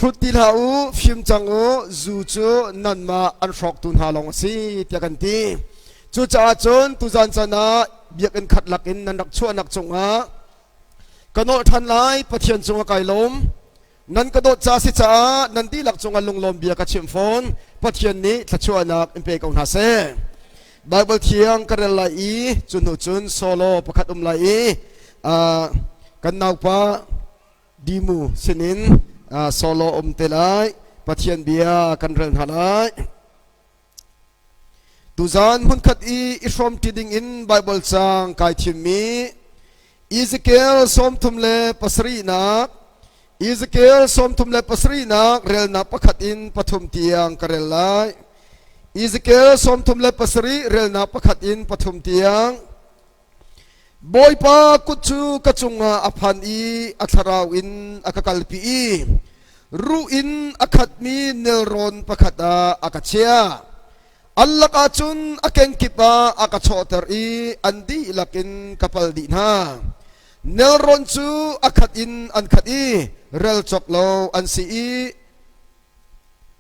Hrut ti hlah u, fim cang u, zu cu nanmah an hrawktu hna lawng a si tiah kan ti. Cucaah cun tuzan caan ah biakinn khat lakin nan rak chuahnak cungah ka nolh ṭhan lai. Pathian cungah kai lawm. Nan ka dawt ca si caah nan dihlak cungah lunglawm bia ka chim fawn. Pathian nih thluachuahnak in pe ko hna seh. Baibal thiang ka rel lai i cu hnu cun solo pakhat um lai i kan naupa Dimu sinin solo um te lai. Pathian bia kan rel hna lai. Tuzaan hmunkhat i i hrawmṭi dingin Baibal caang kai thimmi Ezekiel 37nak Ezekiel 37nak relnak pakhat in pathum tiang ka rel lai. Ezekiel 37 relnak pakhat in pathum tiang. Bawipa kut cu ka cungah a phan i a thlarau in a ka kalpi i ruh in a khatmi nelrawn pakhat ah a ka chiah. An lakah cun a kenkip ah a ka chawhter i an dihlak in ka pal dih hna. Nelrawn cu a khat in an khat i rel cawk lo an si i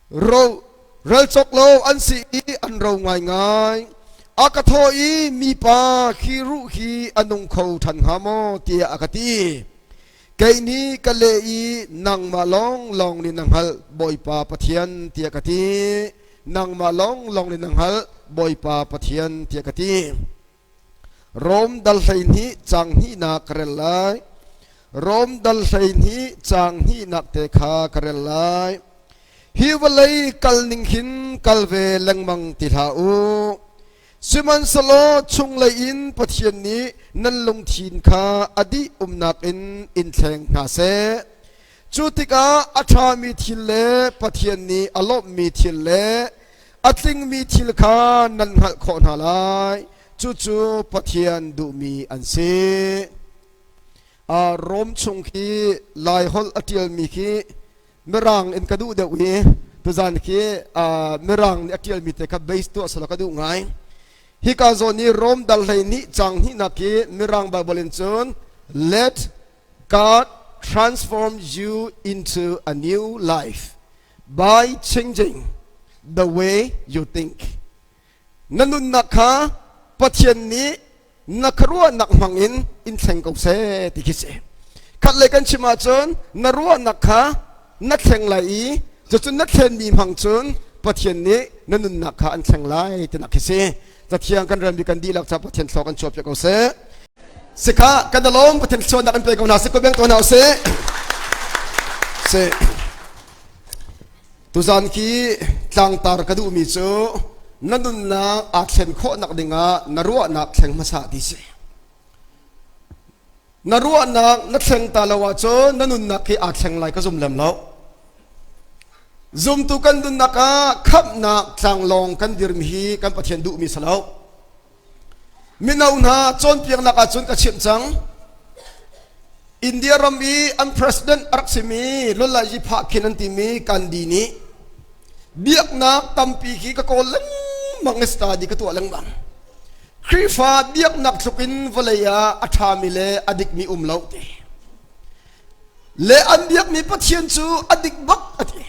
Ro rel cawk lo an si i an ro ngaingai. A ka thawh i mipa khi ruh hi a nung kho ṭhan hnga maw tiah a ka ti. Kei nih ka leh i nangmah lawnglawng nih na hngalh Bawipa Pathian tiah ka ti. Nangmah lawnglawng nih na hngalh Bawipa Pathian tiah ka ti. Rom dal 12 caang hnihnak ka rel lai. Rom dal 12 caang hnihnak te kha ka rel lai. Hi vawlei kal ning hin kal ve lengmang ti hlah u. Sihmanhsehlaw chunglei in Pathian nih nan lungthin kha a dih umnak in in thleng hna seh. Cu tikah a ṭhami thil le Pathian nih a lawmhmi thil le a tlingmi thil kha nan hngalh khawh hna lai. Cucu Pathian duhmi an si. Rom chung khi Laiholh a ṭialmi khi Mirang in ka duh deuh i tuzan khi Mirang nih a ṭialmi te kha base tuah selaw ka duh ngai. Hika zawn i Rom dal 12 caang hnihnak khi Mirang Bible in cun let God transform you into a new life by changing the way you think. Na nunnak kha Pathian nih na khuaruahnak hmangin in thleng ko seh ti khi si. Khat le kan chim ahcun na ruahnak kha na thleng lai i cucun na thlenmi hmang cun Pathian nih na nunnak kha an thleng lai tinak khi si. Cathiang kan relmi kan dihlak ca Pathian thlaw kan chuah piak ko seh. Sikha kan alawm Pathian thluachuahnak in pe ko hna sih ko beng ko hna usih. Si. Tuzan khi tlangtar ka duhmi cu na nunnak aa thlen khawh nak dingah na ruahnak thleng hmasa ti si. Na ruahnak na thleng ta lo ahcun na nunnak khi aa thleng lai ka zum lem lo. Zumtu kan nunnak ah khamhnak tlanglawng kan dirmi hi kan Pathian duhmi si lo. Mino hna cawnpiaknak ahcun ka chimh cang. India ram i an president a rak simi Lulai Phakhin an timi Gandhi nih biaknak tampi khi ka kawl lengmang i study ka tuah lengmang. Khrihfa biaknak tluk in vawlei ah a ṭhami le a dikmi um lo ti. Le an biakmi Pathian cu a dik bak a ti.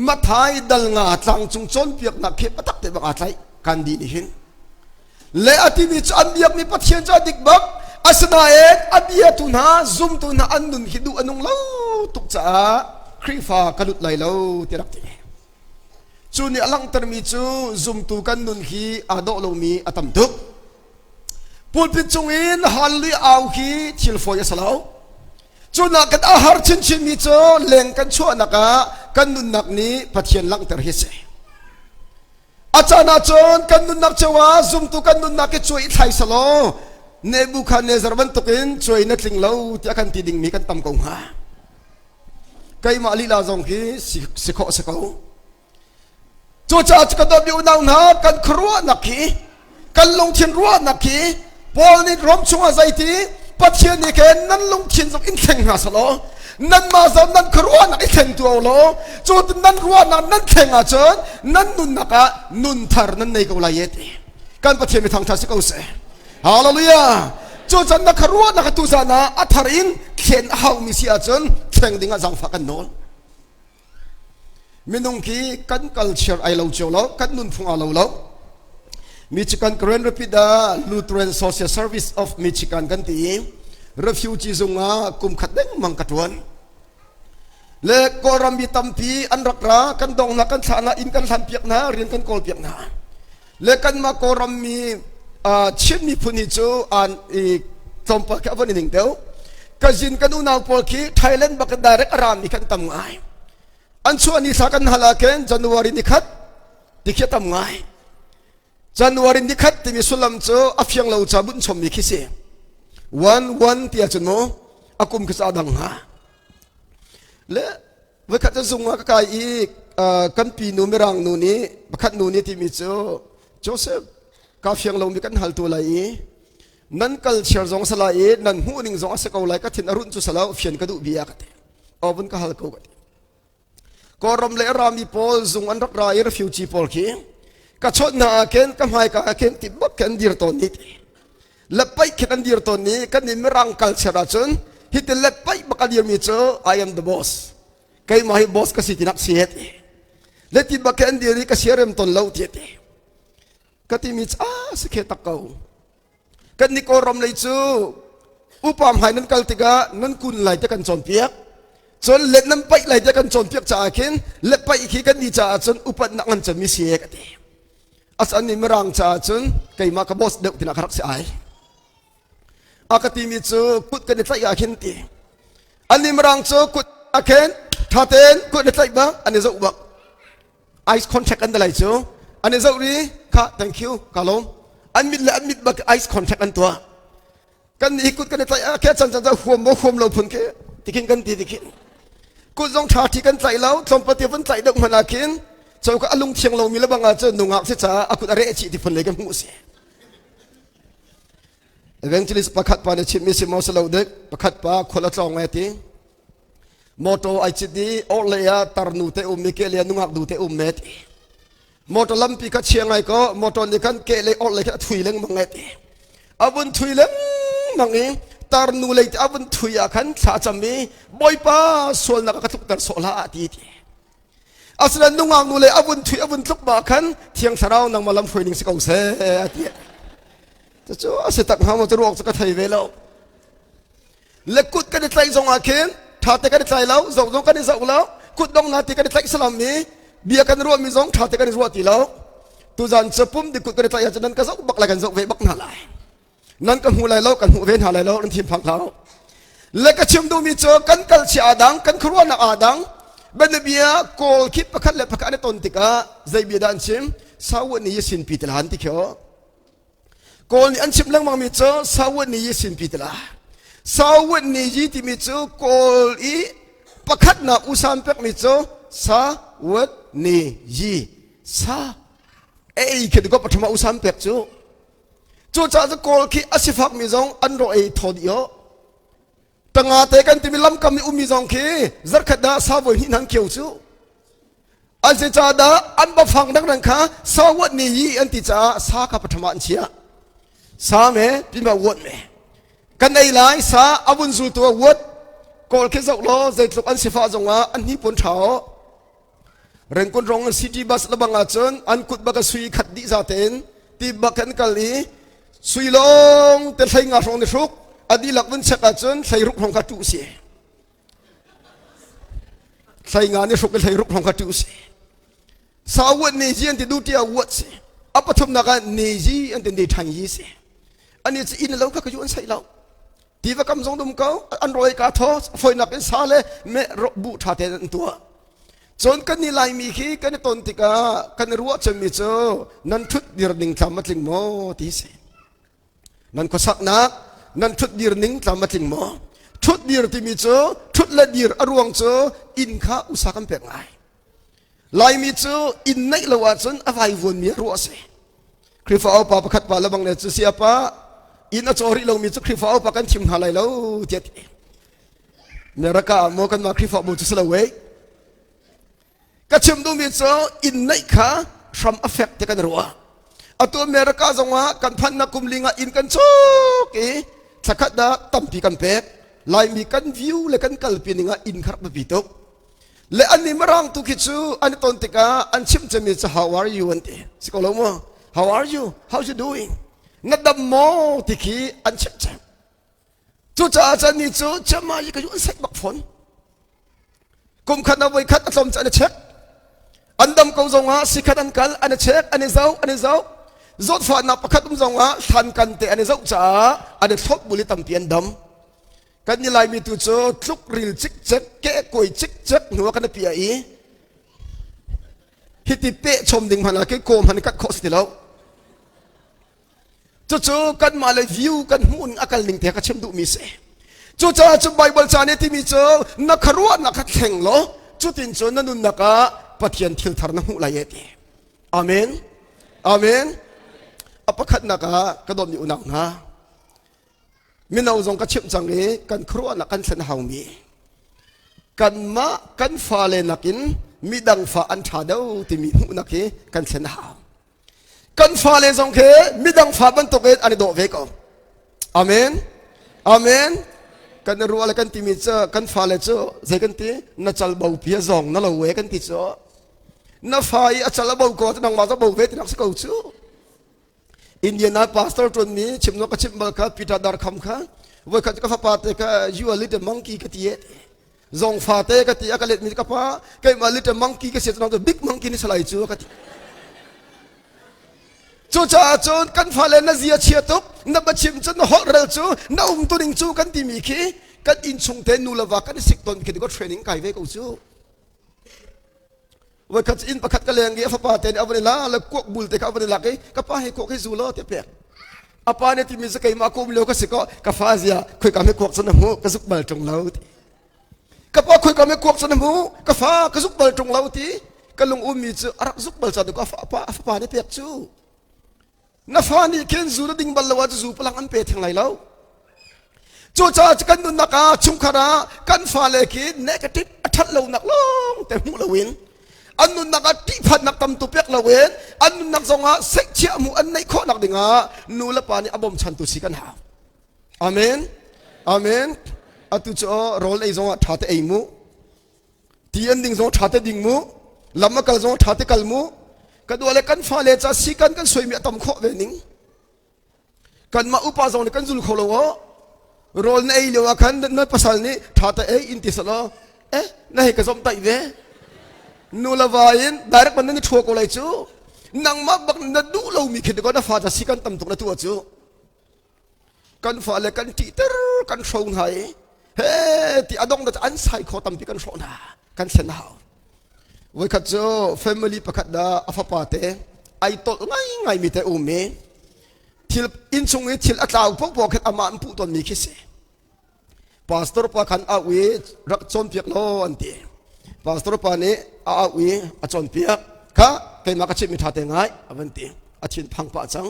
Mathai dal nga tlangcung cawnpiaknak khi patak te bak aa tlaih Gandhi nih hin. Le a timi cu an biakmi Pathian cu a dik bak. Asinain a biatu hna zumtu hna an nun hi duh a nung lo tuk caah Khrihfa ka lut lai lo ti rak ti. Cu nih a langhtermi cu zumtu kan nun hi aa dawh lomi a tam tuk. Pulpit cung in hallelujah au hi thil fawi a si lo. Cu nak kan a har chinchinmi cu leng kan chuahnak ah kan nunnak nih Pathian langhter hi si. A caan ahcun kan nunnak cio ah zumtu kan nunnak hi cuai i thlai selaw Nebuchadnezzar bantukin cuai na tling lo tiah kan ti dingmi kan tam ko hnga. Keimah lila zong hi si khawh si ko. Cucaah ka dawtmi unau hna kan khuaruahnak hi kan lungthin ruahnak hi Paul nih Rom chungah zeiti Pathian nih khin nan lungthin zong in thleng hna selaw nanmah zong nan khuaruahnak i thleng tu law cu nan ruahnak nan thleng ahcun nan nunnak ah nun thar nan nei ko lai ti kan Pathian mi thangthat si ko seh Hallelujah cu can na khuaruahnak tu zan ah a thar in thlen a haumi si ahcun thleng ding ah zaangfah kan nawl. Minung khi kan culture ai lo cio lo, kan nunphung aa lo lo. Michigan Grand Rapids ah Lutheran Social Service of Michigan kan ti i refugee zung ah kum khat dengmang ka tuan. Le Kawlram mi tampi an rak ra, kan dong hna, kan thlah hna, inn kan hlan piak hna, rian kan kawl piak hna. Le kanmah Kawlram mi Chin miphun hi cu an i tlawmpal khi a von i ning deuh. Kazin kan unau pawl khi Thailand bak in direct a rami kan tam ngai. An chuah ni thla kan hal ah khin January ni khat ti khi a tam ngai. January ni khat timi sullam cu a fiang lo ca bunh chommi khi si. One one ti ahcun mu a kum khi cu a dang hnga. Le voikhat cu zung ah ka kai i kan pi nu mirang nu nih pakhat nu nih timi cu Joseph ka fiang lomi kan hal tu lai i nan kal chiar zong sa lai i nan hmuh ning zong a si ko lai ka thin a runh cu salo fian ka duh bia ka ti. Ovun ka hal ko ka ti. Kawlram le rami pawl zung an rak ra i refugee pawl khi ka chawnh hna ah khin ka hmaika ah khin ti bak khin an dir tawn ni ti lepaih khin an dir tawn ni kan nih mirang culture ahcun hiti lepaih bak a dirmi cu I am the boss keimah hi boss ka si tinak si he ti le ti bak khin an dir i ka siarem ton lo ti ti ka timi cu a si khe tak ko Kan nih Kawlram lei cu upa hmai nan kal tikah nan kun lai te kan cawnpiak. Cun let nan paih lai te kan cawnpiak caah khin let paih khi kan ni caah cun upatnak ngan cemmi si ka ti. As an nih mirang caah cun keimah ka boss deuh tinak ka rak si ai. A ka timi cu kut kan i tlaih ah khin ti. An nih mirang cu kut ah khin tha tein kut an i tlaih bak an i zoh bak. Ice contact an lai cu an i zoh ri kha thank you ka lawm an mit le an mit bak ice contact an tuah kan nih kut kan i tlaih ah ke chan chan huam bo huam lo phun ke tikhin kan ti tikhin kut zong tha thi kan tlaih lo tlawmpal te vun tlaih deuh hmanh ah khin cho ka alung thiang lo mi le bang ah cun nungak si caah a kut a reh chih ti phun lei kan hmuh si evangelist pakhat pa nih chimmi si maw si lo dek pakhat pa khual a tlawng e ti Motor ai cit i orhlei ah tarnu te um i kehlei ah nungak nu te um me ti. Motor lampi kha chia ngai ko motor nih khan kehlei orhlei khan a thui lengmang e ti. A vun thui lengmang i tarnu lei te a vun thui ah khan thla cam i Bawipa sualnak a ka tlukter sawh hlah ti ti. Asinain nungak nu lei a vun thui a vun tluk ma khan Thiang Thlarau nangmah lam hruai ning si ko seh a ti. Cucu a si tak hnga maw cu ruak cu ka thei ve lo. Le kut kan i tlaih zong ah khin ṭhate kan i tlai lo, zoh zong kan i zoh lo, kut dong na ti kan i tlaih salam mi bia kan ruahmi zong ṭhate kan i ruah ti lo. Tuzan cu pum di kut kan i tlaih ahcun nan ka zoh bak lai kan zoh ve bak hna lai. Nan ka hmu lai lo, kan hmuh ve hna lai lo, nan thin phang hlah. Le ka chim duhmi cu kan kal chia aa dang, kan khuaruahnak aa dang. Bianabia kawl khi pakhat le pakhat an i ton tikah zei bia dah an chim? Sawan ni sin pi te lan ti khi Kawl nih an chim lengmangmi cu Sawat ni yi sinpi tila. Sawat ni yi timi cu Kawl i pakhatnak usan pekmi cu Sawat ni yi sa ei khi ko pathuma usan pek cu. Cucaah cu Kawl khi a sifakmi zong an ro ei thaw dih o. Tanga te kan timi lamkam i ummi zong khi zarkhat dah sa voi hnih nan kio cu. An si caah dah an bafang dangdang kha sa uat ni yi an ti caah sa kha pathum ah an chiah. Sa me pima uat me. Kan ei lai sa a vun zultu a uat. Kawl khi zoh law zeitluk an sifah zongah an hni pun ṭha o. Rengkun rong city bus lebang ahcun an kut bak a sui khat dih za tein ti bak an kal i sui lawng te hlei nga hrawng ni hruk a dihlak vun check ahcun hlei ruk hrawng kha ṭuh si. Hlei nga ni hruk i hlei ruk hrawng kha ṭuh si. Sa uat ne ji an ti duty a uat si. A pathumnak ah ne ji an ti ne ṭhan yi si. Ani cu inn lo kha ka ju an saih lo. Tiva kam zong dum ko an rawi ka thaw foinak in sa le me bu ṭha tein an tuah. Cun kan ni Laimi khi kan i ton tikah kan i ruah cemmi cu nan ṭhut dir ning tlam a tling maw ti si. Nan khuasaknak nan ṭhut dir ning tlam a tling maw? Ṭhut dir timi cu ṭhut le dir a ruang cu inn kha usa kan pek ngai. Laimi cu inn neih lo ahcun a vaivuanmi a ruah a si. Khrihfa upa pakhat pa lebang le cu siapa inn a caw rih lomi cu Khrihfa upa kan thim hna lai lo tiah ti. America ah maw kanmah Khrihfabu cu si lo wei. Ka chim duhmi cu inn neih kha hram a fek ti kan ruah. Atu America zongah kan phannak kum li nga inn kan cawk i thlakhat ah tampi kan pek. Laimi kan view le kan kalpi ning ah inn kha rak biapi tuk. Le an nih mirang tu khi cu an i ton tikah an chimh cemmi cu how are you an ti. Si ko lo maw? How are you? How's you doing? Na dam maw? ti khi an chimh cem. Cucaah cun ni cu chiama yi ka yu an sek bak fawn. Kum khat na voi khat a tlawm cu an i check. An dam ko zong ah sikhat an kal, an i check, an i zoh, an i zoh. Zawtfahnak pakhat um zong ah hlan kan te an i zoh caah an i thlop bul i tampi an dam. Kan ni Laimi tu cu tluk ril cikcek, ke kuai cikcek hnu ah kan i pia i hiti peh chom ding hmanh ah kei kawm hmanh kat khawh si ti lo. Cucu kanmah le view kan hmuh ning a kal ning te ka chim duhmi si. Cucaah cu Bible ca nih timi cu na khuaruahnak kha thleng law cutin cu na nunnak ah Pathian thil thar na hmuh lai e ti. Amen. Amen. A pakhatnak ah ka dawtmi unau hna mino zong ka chimh cang i kan khuaruahnak kan thlen a haumi kanmah kan fale nakin midang fa an ṭha deuh timi hmuhnak hi kan thlen a hau. Kan fale zong khi midang fa bantukin an i dawh ve ko. Amen. Amen. Kan ruah le kan timi cu kan fale cu zei kan ti na cal bo pi a zawng na lo we kan ti cu na fa i a cal a bo ko nangmah cu bo ve ti nak si ko cu. Indiana pastor ṭuan mi chim no ka chimh bal kha Peter Darkham kha voi khat ka fapa te kha you are little monkey ka ti e zong fate ka ti a ka let mi ka pa keimah little monkey ka si cu big monkey ni salai cu ka ti. Cucaah cun kan fale na zia chia tuk na biachim cu na holh rel cu na um tuning cu kan timi khi kan innchung te nu le va kan i sik ton khi ka training kai ve ko cu. Voikhat inn pakhat ka leng i a fapa te nih a van i la le kuak bul te kha a van i lak i ka pa he kuak hi zu law tiah pek. A pa nih timi cu keimah ka um lio ka si ko ka fa zia khoika me kuak cu na hmuh ka zuk bal ṭung lo ti. Ka pa khoika me kuak cu na hmuh ka fa ka zuk bal ṭung lo ti. Ka lung ummi cu a rak zuk bal ca ka fa a fapa nih pek cu. Na fa nih khin zu na ding bal lo ah zu palang an pe theng lai lo. Cucaah kan nunnak ah chungkhar ah kan fale khi negative a ṭhat lonak lawng te hmuh loin an nunnak ah ṭihphannak tam tu pek loin an nunnak zongah seihchiah mu an neih khawhnak dingah nu le pa nih a bawmchantu si kan hau. Amen. Amen. Atu cu rawl ei zongah ṭha te ei mu. Ti an ding zong ṭha te ding mu. Lam a kal zong ṭha te kal mu. Ka dua le kan fale ca sikan kan suaimi a tam khawh ve ning. Kanmah upa zong nih kan zul kho lo aw. Rawl na ei lio ah khan na pasal nih ṭha te ei in ti selaw eh na hei ka zomhtaih ve. Nu le va in direct man nan i ṭhua ko lai cu. Nangmah bak na duh lomi khi na fa ca sikan tam tuk na tuah cu. Kan fale kan ṭihter kan hro hna i he ti a dong an sai kho tampi kan hrawh hna kan thlen hau. Voikhat cu family pakhat dah a fapa te ai tolh ngaingai mi te um i thil innchung i thil a tlau paohpaoh khin amah an puh tawnmi khi si. Pastor pa khan au i rak cawnpiak law an ti. Pastor pa nih a au i a cawnpiak. Kha keimah ka chimhmi ṭha te ngai a van ti. A thin phang pah cang.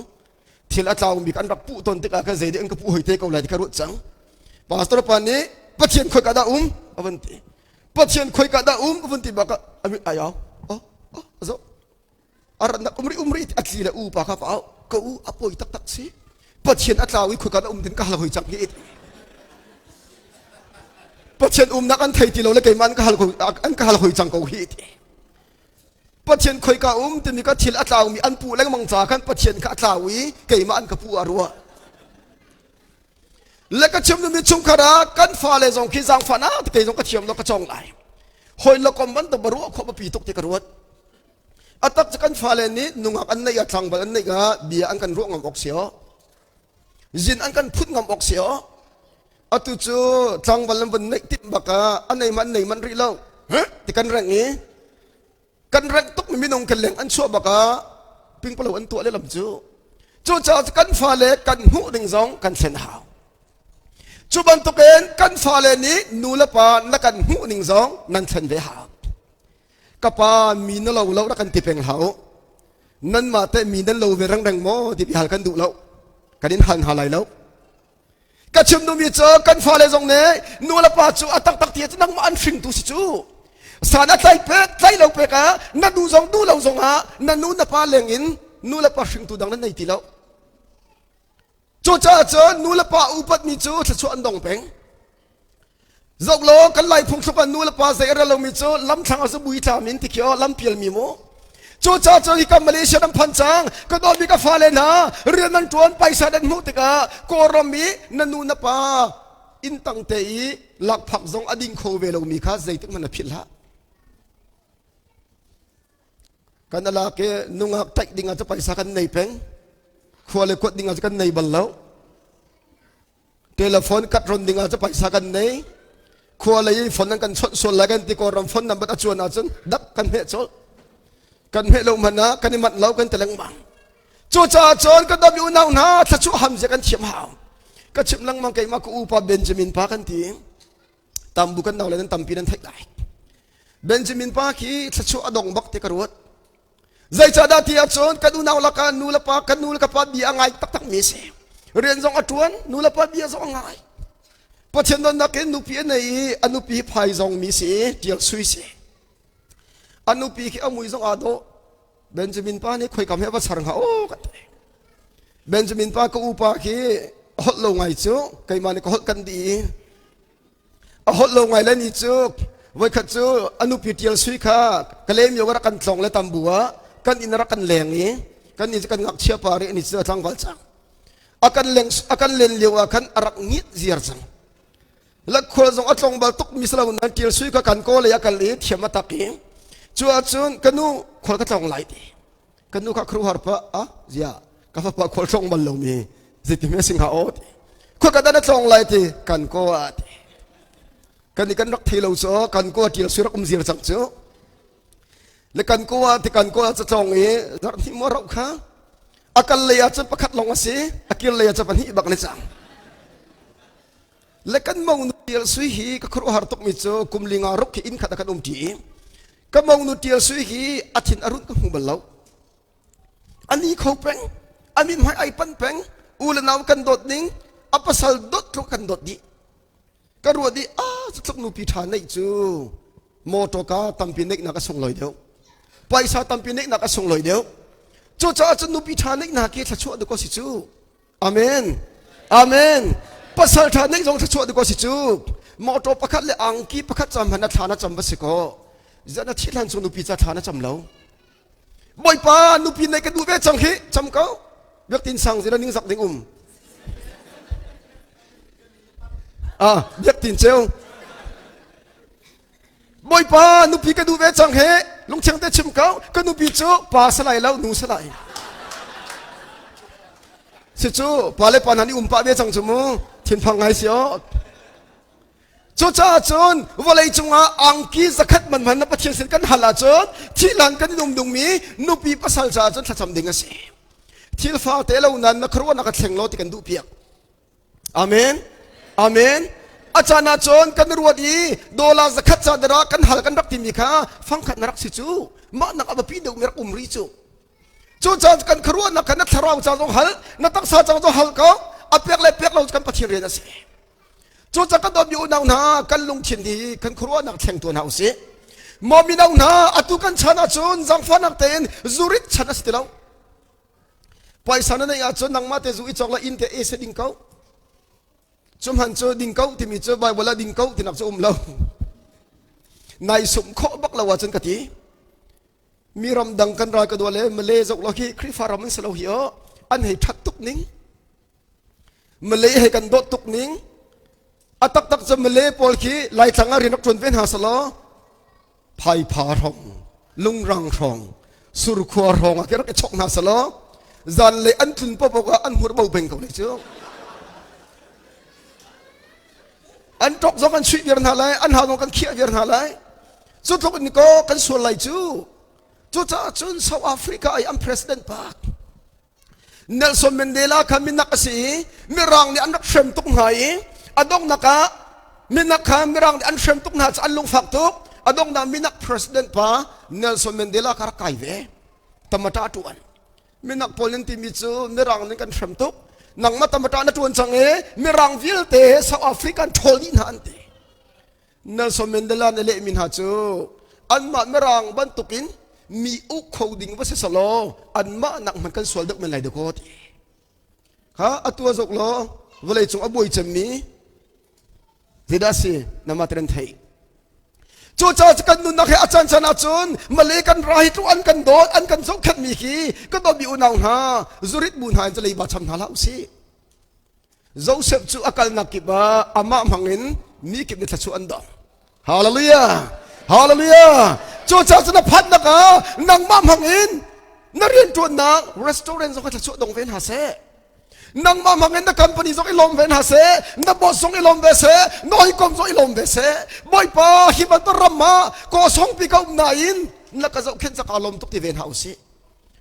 Thil a tlaumi an rak puh tawn tikah khan zei nih an ka puh hoi te ko lai ti ka ruat cang. Pastor pa nih Pathian khoi ka dah um a van ti. Pathian khoi ka dah um a van ti bak ah a mit ai au. Oh, oh, zo. A ratnak umri umri a tli le u pa kha ka au. Ka u a poi taktak si. Pathian a tlau i khoi ka dah um din ka hal hoi cang hi. Pathian umnak an thei ti lo le keimah an ka hal an ka hal hoi cang ko hi ti. Pathian khoika um timi ka thil a tlaumi an puh lengmang ca khan Pathian kha a tlau i keimah an ka puh ah ruah. Le ka chim mi chungkhar ah kan fale zong khi zaangfah na kei zong ka thiam lo ka cawng lai. Hawi le kom bantuk ba ruah khawh biapi tuk ti ka ruat. A tak cu kan fale nih nungak an neih ah tlangval an neih ah bia an kan ruah ngam awk si aw. Zin an kan phut ngam awk si aw. Atu cu tlangval an vun neih timh bak ah a nei man nei man rih lo. Ti kan reng i kan rengh tuk mi minung kan leng an chuah bak ah pingpalo an tuah lehlam cu. Cucaah kan fale kan hmuh ding zong kan thlen hau. Cu bantukin kan fale nih nu le pa na kan hmuh ning zong nan thlen ve hau. Ka pa mi na lo lo rak kan ti peng hlah u. Nanmah teh mi nan lo ve rengreng maw ti hal kan duh lo. Kan in hal hna lai lo. Ka chim duhmi cu kan fale zong nih nu le pa cu a taktak ti cu nangmah an hringtu si cu. San a tlai pek tlai lo pek ah na nu zong duh lo zong ah na nu na pa leng in nu le pa hringtu dang nan nei ti lo. Cucaah cun nu le pa upatmi cu thluachuah an dong peng. Zoh law kan lai phungthluk ah nu le pa zei a rel lomi cu lamthlang ah zubui tlam in ti khi aw lampial mi mu. Cucaah cun hika Malaysia nan phan cang ka dawtmi ka fale hna rian nan ṭuan paisa nan hmuh tikah Kawlram i na nu na pa inn tang te i lakphak zong a ding kho ve lomi kha zeitik hmanh na philh hlah. Kan alak i nungak taih ding ah cu paisa kan nei peng khua le kuat ding ah cu kan nei bal lo. Telephone kat ron ding ah cu paisa kan nei. Khua lei phone an kan chawnh sual lai kan ti Kawlram phone number a cuan ahcun dap kan hmeh colh. Kan hmeh lo hmanh ah kan i manh lo kan ti lengmang. Cucaah cun kan dawtmi unau hna thluachuah ham zia kan thiam hau. Ka chimh lengmang keimah ka upa Benjamin pa kan ti. Tambu kan nau le nan tampi nan theih lai. Benjamin pa khi thluachuah a dong bak ti ka ruat. Zeicahdah ti ahcun kan unau lakah nu le pa kan nu le ka pa bia a ngai taktak mi a si. Rian zong a ṭuan, nu le pa bia zong a ngai. Pathian donnak in nupi a nei i a nupi phai zong mi si, ṭial sui si. A nupi khi a mui zong aa dawh. Benjamin pa nih khoikam he va char hnga aw kan ti. Benjamin pa ka upa khi holh lo ngai cu keimah nih ka holh kan dih i a holh lo ngai le ni cu voikhat cu a nupi ṭial sui kha Kalaymyo rak kan tlong le tambu ah kan inn rak kan leng i kan ni cu kan ngakchia pa ri ni cu a tlangval cang a kan leng a kan len lio ah khan a rak ngit ziar cang lakhual zong a tlong bal tuk mi silo nan ṭial sui kha kan ko lei a kal i thiam a tak i cu ahcun ka nu khual ka tlong lai ti Kan nu kha khuaruahhar pa a zia ka fapa khual tlong bal lomi zeiti hme sing ha aw ti khua ka dan a tlong lai ti kan ko a ti kan i kan rak thei lo cu kan ko a tial sui rak um zir cang cu le kan ko a ti kan ko a tlong i zarh hnih mo rau kha a kal lei ah cun pakhat lawng a si a kir lei ah cun pahnih bak ne cang le kan mong nu tial sui hi ka khuaruahhar tuk mi cu kum linga ruk khi inn khat a kan um ṭi i ka mongnu ṭial sui hi a thin a runh ka hmu bal lo a ni kho peng a min hmai ai pan peng u le nau kan dawt ning a pasal dawt tluk kan dawt dih ka ruat i a cutluk nupi ṭha neih cu motor ka tampi neihnak a sunglawi deuh paisa tampi neihnak a sunglawi deuh cucaah cun nupi ṭha neihnak hi thluachuah duk a si cu Amen. Amen. Pasal ṭha neih zong thluachuah duk a si cu. Motor pakhat le angki pakhat cam hmanh na thla na cam va si ko. Zan na thih hlan chung nupi ca thla na cam lo. Bawipa nupi neih ka duh ve cang hi cam ko. Biaktin sang zina ning zak ding um. Ah, biaktin ceu. Bawipa nupi ka duh ve cang he lungthiang te chim ko ka nupi cu pa salai lo nu salai si cu pa le pa hna nih um pah ve cang cu mu thinphang ngai si aw cucaah cun vawlei cungah angki zakhat man man na Pathian sin kan hal ahcun thihlan kan in um dungmi nupi pasal caah cun thlacam ding a si thil fa te lo nan na khuaruahnak a thleng lo ti kan duh piak Amen. Amen. A caan ah cun kan ruat i dollar zakhat ca dara kan hal kan rak timi kha fangkhat na rak si cu mah nak a biapi deuh mi rak um ri cu cu caan kan khuaruahnak kha na thlarau ca zong hal na taksa ca zong hal ko a pek le pek lo kan Pathian rian a si cu ca kan dawtmi unau hna kan lungthin hi kan khuaruahnak thleng tuah hna usih maw mino hna atu kan chan ahcun zangfahnak tein zurit chan a si ti lo Puaisa na neih ahcun nangmah te zu i cawk la inn te e se ding ko. Cu hman cu ding ko timi cu Bible ah ding ko tinak cu um lo. Nai sum khawh bak lo ahcun ka ti. Mi ram dang kan ral ka dua le Malay zok lo hi Khrihfa ram an si lo hi o an hei that tuk ning. Malay hei kan dawt tuk ning. A taktak cu Malay pawl khi Laitlang ah rian rak ṭuan ve hna selaw Phaipha hrawng, lungrang hrawng, surkhua hrawng ah rak i chok hna selaw zanlei an tlun paoh ah an hmur bo peng ko lai cu. An ṭok zong kan chuih viar hna lai, an hau zong kan khiah viar hna lai. Cu tluk in ko kan sual lai cu. Cucaah cun South Africa i an president pa Nelson Mandela kha minak a si i Mirang nih an rak hrem tuk hna i a donghnak ah minak kha Mirang nih an hrem tuk hna cu an lungfak tuk. A donghnak minak president pa Nelson Mandela kha rak kai ve. Tamata ṭuan. Minak pawl nan timi cu Mirang nih kan hrem tuk. Nangmah tamata na ṭuan cang i Mirang vialte South Africa an ṭhawl dih hna an ti. Nelson Mandela nih lehmi hna cu anmah Mirang bantukin mi uk kho ding va si selaw anmah nak hmanh kan sual deuh men lai dakaw ti. Kha atu a zok law vawlei cung a buai cemmi Zeidah si nama tiran thei. Cucaah kan nunnak he a caan caan ahcun Malay kan ra hi tluk an kan dawt an kan zohkhenh mi khi kan dawtmi unau hna zurit bu hna in cu leiba cham hna hlah usih. Joseph cu a kalnak kip ah amah hmangin mi kip nih thluachuah an dong. Hallelujah! Hallelujah! Cucaah cu na phannak ah nangmah hmangin na rianṭuannak restaurant zong kha thluachuah dong ve hna seh. Nangmah hmangin na company zong i lawm ve hna seh, na boss zong i lawm ve seh, na hawikom zong i lawm ve seh. Bawipa hi bantuk ram ah kawsongpi ka um nain na ka zohkhenh cak aa lawm tuk ti ve hna usih.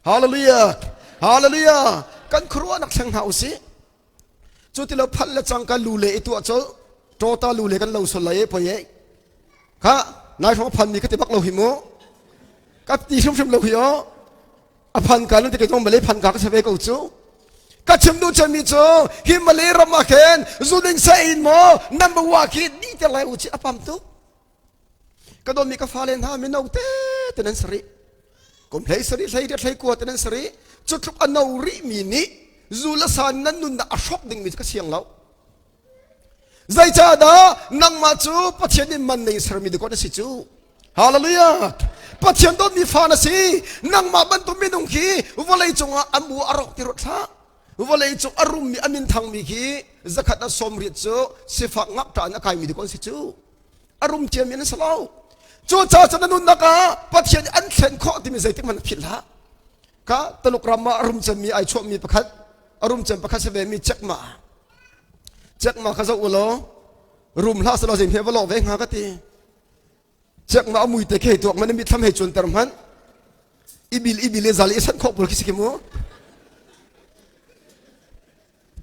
Hallelujah! Hallelujah! Kan khuaruahnak thleng hna usih. Cu ti lo phalh le cangka lu le i tuah colh tawta lu le kan lo sol lai e poi e. Kha nai hrawng phan mi ka ti bak lo hi mu. Ka ti hrimhrim lo hi o. A phan ka nan ti ke zong malay phan ka ka se ve ko cu. Ka chim duh cemmi cu hi Malay ram ah khin zuling sa in maw number wa khi di te lai u chi a pam tuk. Ka dawtmi ka fale hna mino te te nan si rih. Kum hlei sarih hlei riat hlei kua te nan si rih. Cu tluk a no rihmi nih zu le sa nan nunnak a hrawk dingmi cu ka siang lo. Zeicahdah nangmah cu Pathian nih man nei sermi dikawt na si cu. Hallelujah! Pathian dawtmi fa na si. Nangmah bantuk minung khi vawlei cungah an bu a rawk ti ruat hlah. Vawlei cung a rummi a min thangmi khi zakhat a sawm riat cu sifak ngakṭah in a kaimi dikawt an si cu. A rum ciami an si lo. Cucaah cun na nunnak ah Pathian nih an thlen khawh timi zeitik hmanh na philh hlah. Ka Taluk ram ah a rum cemmi ai chuahmi pakhat, a rum cem pakhat si ve mi Jack Ma. Jack Ma kha zoh u law rum hlah selaw zei hme va lawh ve hnga ka ti. Jack Ma a mui te khi hei tuak man i mitthlam hei cuanter hmanh. Ibil ibil i zal i sanh khawh pawl khi si khi mu.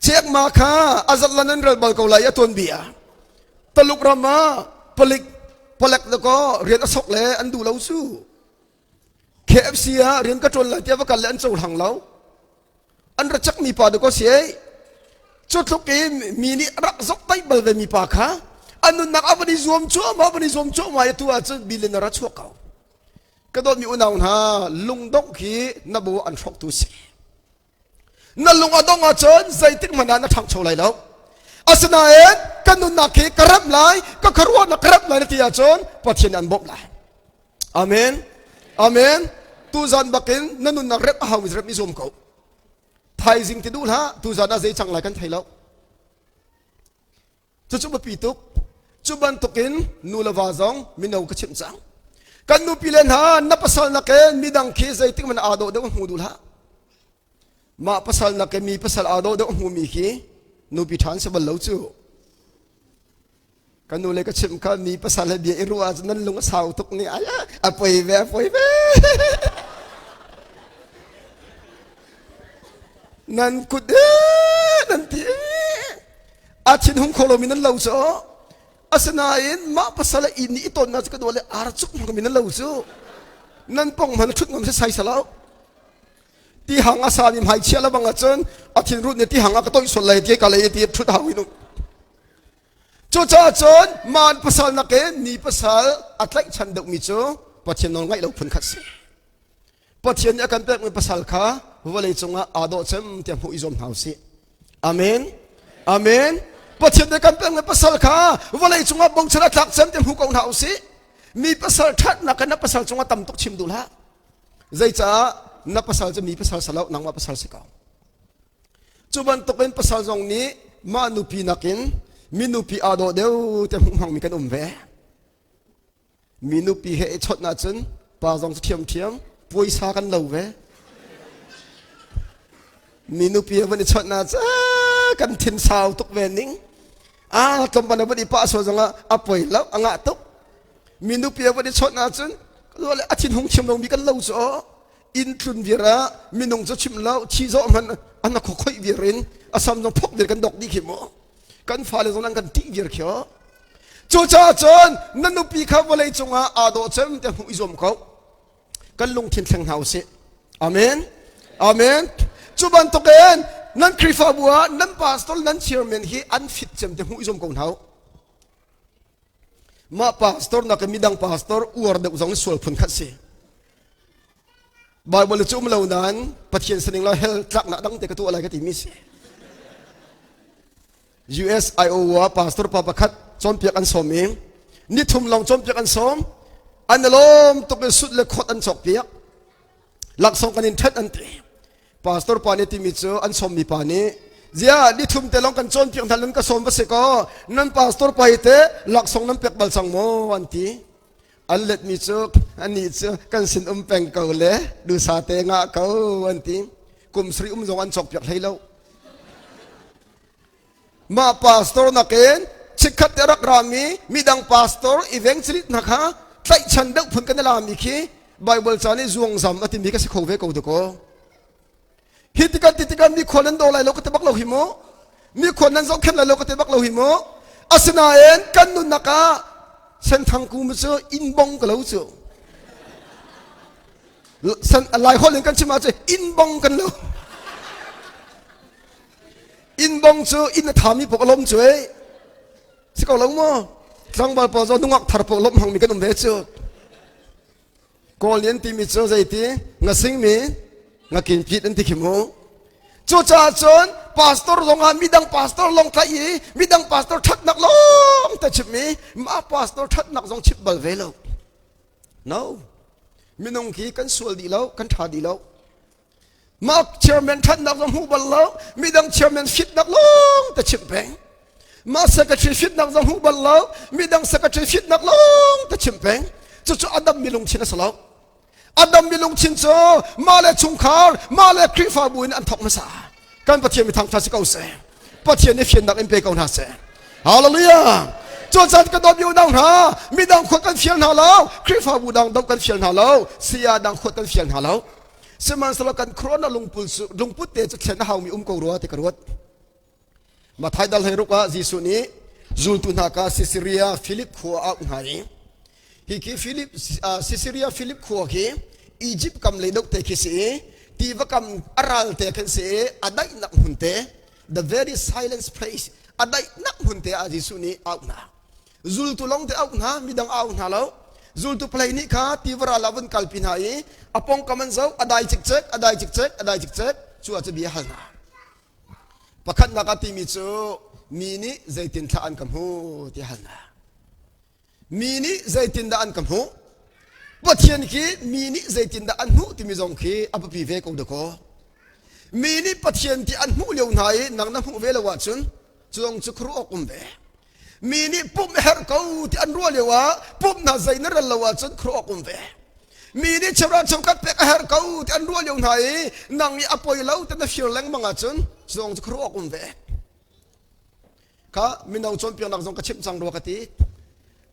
Jack Ma kha a zat lan an ral bal ko lai a tuanbia. Taluk ram ah palik palek le ko rian a sok le an duh lo cu. KFC ah rian ka ṭuan lai tiah va kal le an cohlang lo. An ra cakmi pa dakaw si ei. Cu tluk i mi nih rak zok taih bal ve mi pa kha an nunnak a van i zuam cuahmah van i zuam cuahmah i tu ahcun billionaire a chuak ko. Ka dawtmi unau hna lungdongh khi na bu an hrawktu si. Na lung a dongh ahcun zeitik hmanh ah na ṭhangcho lai lo. Asinain ka nunnak hi ka remh lai, ka khuaruahnak ka remh lai na ti ahcun Pathian nih an bawmh lai. Amen. Amen. Tuzan bakin na nunnak remh a haumi remh i zuam ko. Thaizing ti duh hlah, tuzan ah zei cang lai kan thei lo. Cucu biapi tuk. Cu bantukin nu le va zong mino ka chimh cang. Kan nupi le hna na pasal nakin midang khi zeitik hmanh aa dawh deuh hmu duh hlah. Mah pasal nakin mi pasal aa dawh deuh hmumi khi nupi ṭha an si bal lo cu. Ka nu le ka chimh kha mi pasal he bia i ruah ahcun nan lung a sau tuk ni ai a poi ve a poi ve. Nan kut nan ti a thin hung kho lomi nan lo cu asinain mah pasal i inn i tonnak cu ka dua le ar cuk hmang mi nan lo cu nan pong hman thut ngam se sai salo ti hang a sa mi hmai chia la bang ahcun a thin rut ne ti hang a ka toih sol lai ti ka lei ti thut hau in cucaah cun man pasal nakin mi pasal a tlaihchan deuhmi cu Pathian nawl ngaih lo phun khat si Pathian nih a kan pekmi pasal kha vawlei cungah aa dawh cem tiah hmuh i zuam hna usih. Amen. Amen. Pathian nih kan pekmi pasal kha vawlei cungah bochan a tlak cem tiah hmu ko hna usih. Mi pasal ṭhatnak kha na pasal cungah tam tuk chim duh hlah. Zeicah na pasal cu mi pasal si lo, nangmah pasal si ko. Cu bantukin pasal zong nih mah nupi nakin mi nupi aa dawh deuh tiah hmuh hmangmi kan um ve. Mi nupi he i chawnh ahcun pa zong cu ṭhiamṭhiam puaisa kan lo ve. Mi nupi he van i chawnh ahcun kan thin sau tuk ve ning. Ah tlawmpal a van i pah sual zongah a poi lo a ngah tuk. Mi nupi he van i chawnh ahcun a thin hung thiam lomi kan lo cu inn tlun viar ah minung cu chim lo thi zawh hmanh an a khokhoih viar in a sam zong phok viar kan dok dih khi mu kan fale zong an kan tih viar khi Cucaah cun na nupi kha vawlei cungah aa dawh cem te hmuh i zuam ko. Kan lungthin thleng hna usih. Amen. Amen. Cu bantukin nan Khrihfabu ah nan pastor nan chairman hi an fit cem te hmuh i zuam ko hna u. Mah pastor nakin midang pastor uar deuh zong sual phun khat si. Bible cu um lo nain Pathian sining la hell tlaknak dang te ka tuah lai ka timi si. US Iowa pastor pa pakhat Cawnpiak an sawm i nithum lawng cawnpiak an sawm. An i lawm tuk i sut le khawt an cawkpiak. Laksawng kan in ṭhet an ti. Pastor pa nih timi cu an sawmmi pa nih zia nithum te lawng kan cawnpiak hna nan ka sawm va si kaw nan pastor pa hi te laksawng nan pek bal cang maw an ti. An letmi cu anih cu kan sin um peng ko le dusa te ngah ko an ti. Kum sri um zong an cawkpiak hlei lo. Mah pastor nakin chikkhat te rak rami midang pastor evangelist hna kha tlaihchan deuh phun kan i lami khi Bible ca nih zuangzam a timi ka si kho ve ko dakaw. Hi tikan ti tikan mi khua nan daw lai lo ka ti bak lo hi mu. Mi khua nan zohkhenh lai lo ka ti bak lo hi mu. Asinain kan nunnak ah senthang kum cu inn bong ka lo cu. San lai holh in kan chim ahcun inn bong kan lo. Inn bong cu inn a thami pok a lom cu ei. Si ko lo maw? Tlangval pawl zong nungak thar pok lom hmangmi kan um ve cu. Kawl nih an timi cu zeiti ngasing mi ngakin pit an ti khi mu. Cucaah cun pastor zong ah midang pastor lawng tlaih i midang pastor ṭhatnak lawng te chimh i mah pastor ṭhatnak zong chimh bal ve lo. No. Minung khi kan sual dih lo, kan ṭha dih lo. Mah chairman ṭhatnak zong hmuh bal lo, midang chairman fitnak lawng te chimh peng. Mah secretary fitnak zong hmuh bal lo, midang secretary fitnak lawng te chimh peng. Cucu a dammi lungthin a si lo. A dammi lungthin cu mah le chungkhar, mah le Khrihfabu in an thawk hmasa. Kan Pathian mi thangṭhat si ko seh. Pathian nih fiannak in pe ko hna seh. Hallelujah! Cucan ka dawt unau hna, midang khuat kan fial hna lo, Khrihfabu dang doh kan fial hna lo, saya dang khuat kan fial hna lo. Sihmanhsehlaw kan khuaruahnak lungput te cu thlen a haumi um ko rua ti ka ruat. Matthai dal hlei ruk ah Jesuh nih zultu hna kha Caesarea Philip khua a auh hna i hi khi Philip Caesarea Philip khua khi Egypt kam lei deuh te khi si i tiva kam a ral te khan si i a daihnak hmun te the very silence place a daihnak hmun te ah Jesuh nih a auh hna. Zultu lawng te auh hna midang a auh hna lo. Zultu palei nih kha tiva ral ah vun kalpi hna i a pongkam an zoh a dai cikcek a dai cikcek a dai cikcek cu ah cu bia hal hna. Pakhatnak ah timi cu mi nih zeitin thla an ka hmu ti hal hna. Mi nih zeitindah an ka hmuh? Pathian khi mi nih zeitindah an hmuh timi zong khi a biapi ve ko dakaw. Mi nih Pathian ti an hmuh lio hna i nang na hmuh ve lo ahcun cu zong cu khuaruah awk um ve. Mi nih pumh herh ko ti an ruah lio ah pumhnak zei na rel lo ahcun khuaruah awk um ve. Mi nih cheuhra cheukhat pek a herh ko ti an ruah lio hna i nang i a poi lo ti na fir lengmang ahcun cu zong cu khuaruah awk um ve. Kha mino cawnpiaknak zong ka chimh cang rua ka ti.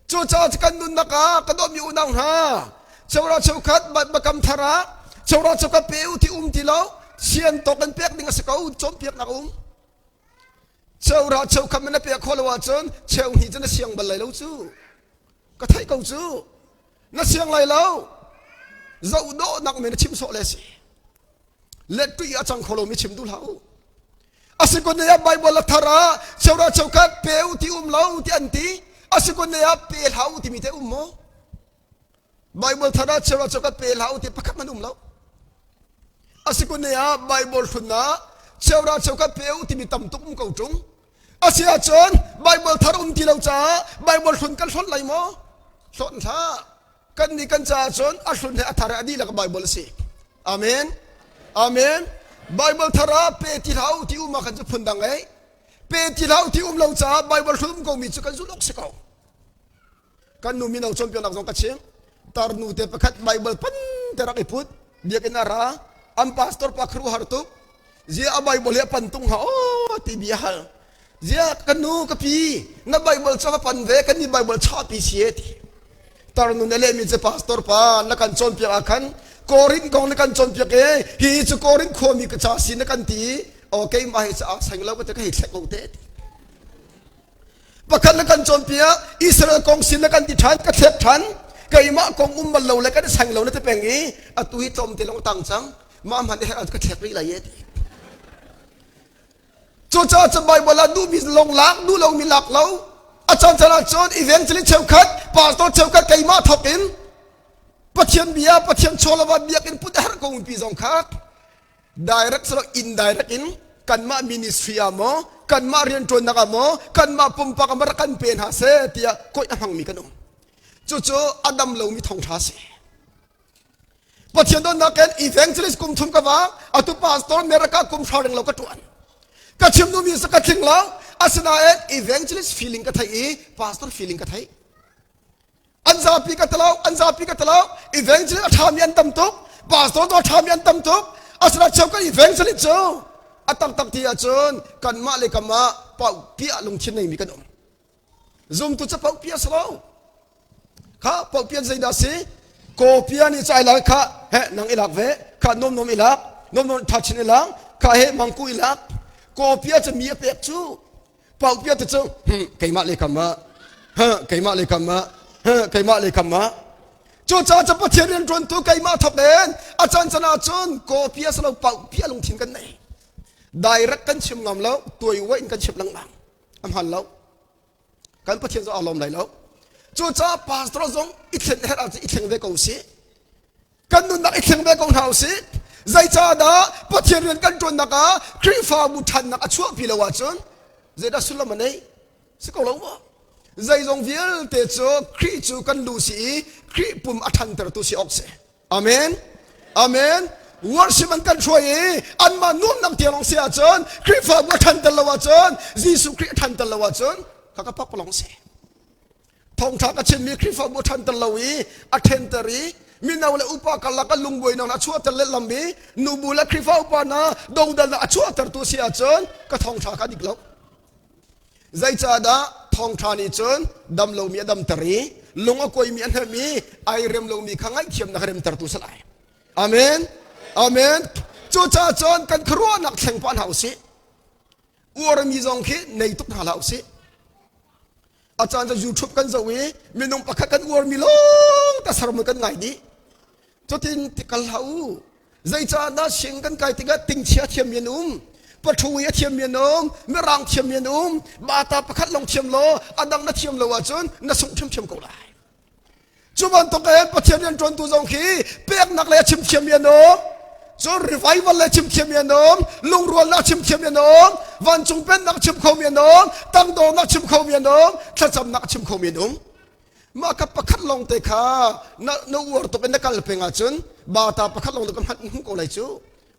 Cucaah kan nunnak ah ka dawtmi unau hna cheuhra cheukhat bakam thar ah cheuhra cheukhat pe u ti um ti lo sian tawk in pek ding a si ko cawnpiaknak um. Cheuhra cheukhat na pek khawh lo ahcun cheu hnih cu na siang bal lai lo cu. Ka theih ko cu. Na siang lai lo. Zoh dawhnak men na chim sawh le si. Let tui a cang kho lomi chim duh hlah u. Asikun ne ah Bible a thar ah cheuhra cheukhat pe u ti um lo ti an ti. Asikun ne ah pe hlah u timi te um maw? Bible thar ah cheuhra cheukhat pe hlah u ti pakhat hmanh um lo. Asikun ne ah Bible hlun ah cheuhra cheukhat pe u timi tam tuk um ko ṭung. Asi ahcun Bible thar um ti lo caah Bible hlun kan hlonh lai maw? Hlonh hlah. Kan nih kan caah cun a hlun he a thar he a dihlak Bible a si. Amen. Amen. Bible thar ah pe ti hlah u ti um ah khan cu phun dang ei. Pe ti hlah u ti um lo caah Bible hlun um ko mi cu kan zulh awk si ko. Kan nu mino cawnpiaknak zong ka chim. Tarnu te pakhat Bible pan te rak i put. Biakinn a ra. An pastor pa khuaruahhar tuk. Zia a Bible hi a pan tung hnga aw ti bia hal. Zia ka nu ka pi na Bible cu ka pan ve kan ni Bible chapi si e ti. Tarnu na lehmi cu pastor pa na kan cawnpiak ah khan Korin kong na kan cawnpiak e hi cu Korin khuami ka ca si na kan ti aw keimah hi cu a seng lo ka ti ka hei thlek ko te ti. Pakhat na kan cawnpiak Israel kong sin na kan ti ṭhan ka thlek ṭhan keimah kong um bal lo le kan seng lo na ti peng i atu hi tlawm te lawng tang cang mah hman herh ka thlek rih lai e ti. Cucaah cun Bible ah duhmi lawng lak duh lomi lak lo a caan caan ah cun evangelist cheukhat pastor cheukhat keimah thawk in Pathian bia Pathian chawlava biakinn put a herh ko pi zong kha direct silo indirect in kanmah ministry ah maw? Kanmah rianṭuannak ah maw, kanmah pumpak ah maw rak kan pe hna seh tiah koih a hmangmi kan um. Cucu a dam lomi thawngṭha a si. Pathian dawtnak in evangelist kum thum ka vang, atu pastor America kum hra ring lo ka ṭuan. Ka chim duhmi cu ka tling lo, asinain evangelist feeling ka thei i pastor feeling ka thei. An zapi ka talo, an zapi ka talo, evangelist a ṭhami an tam tuk, pastor tu a ṭhami an tam tuk, asinain cheu kan evangelist cu a taktak ti ahcun kanmah le kanmah pauh piah lungthin neimi kan um. Zumtu cu pauh piah si lo. Kha pauh piah zeidah si? Kawpia nih cu ai lak kha he nang i lak ve kha nom nom i lak nom nom tha chin i lak kha he mangku i lak kawpia cu mi a pek cu pauh piah te cu keimah le kam ah keimah le kam ah keimah le kam ah cucaah cu Pathian rian ṭuantu keimah thawk in a can can ahcun kawpia si lo pauh piah lungthin kan nei direct kan chim ngam lo tuai in kan chim lengmang a hman lo kan Pathian zong aa lawm lai lo cucaah pastor zong i thlen herh ahcun i thleng ve ko sih kan nunnak i thleng ve ko hna usih zeicahdah Pathian rian kan ṭuannak ah Khrihfabu ṭhannak a chuahpi lo ahcun zeidah sullam a neih si ko lo maw zeizong vialte cu Khrih cu kan lu si i Khrih pum a ṭhantertu si awk si Amen. Amen. Worship an kan hruai i anmah nuamnak tiang lawng si ahcun Khrihfabu a ṭhanter lo ahcun Jesuh Khrih a ṭhanter lo ahcun ka ka pak lawng si. Thawngṭha ka chimmi Khrihfabu a ṭhanter lo i a ṭhenter i mino le upa karlak ah lungbuainak a chuahter lehlam i nubu le Khrihfa upa hna dodalnak a chuahtertu si ahcun ka thawngṭha kha dik lo. Zeicahdah thawngṭha nih cun dam lomi a damter i lung a kuaimi a hnemh i ai rem lomi kha ngaihthiamnak a remtertu si lai. Amen. Amen. Cucaah cun kan khuaruahnak thleng pah hna usih. Uarmi zong khi nei tuk hna hlah usih. A caan cu YouTube kan zoh i minung pakhat kan uarmi lawng ta sermon kan ngai dih. Cutin ti kal hlah u. Zeicahdah sing kan kai tikah tingchia thiammi an um, pathui a thiammi an um, mirang thiammi an um, bata pakhat lawng thiam law a dang na thiam lo ahcun na sungh ṭhiamṭhiam ko lai. Cu bantuk in Pathian rian ṭuantu zong khi peknak le a chim thiammi an um, cun revival le chim thiammi an um, lungrualnak chim thiammi an um, vancung pennak chim khomi an um, tangdornak chim khomi an um, thlacamnak chim khomi an um. Mah ka pakhat lawng te kha na, na uar tuk in na kal peng ahcun bata pakhat lawng te ka hmanh hmu ko lai cu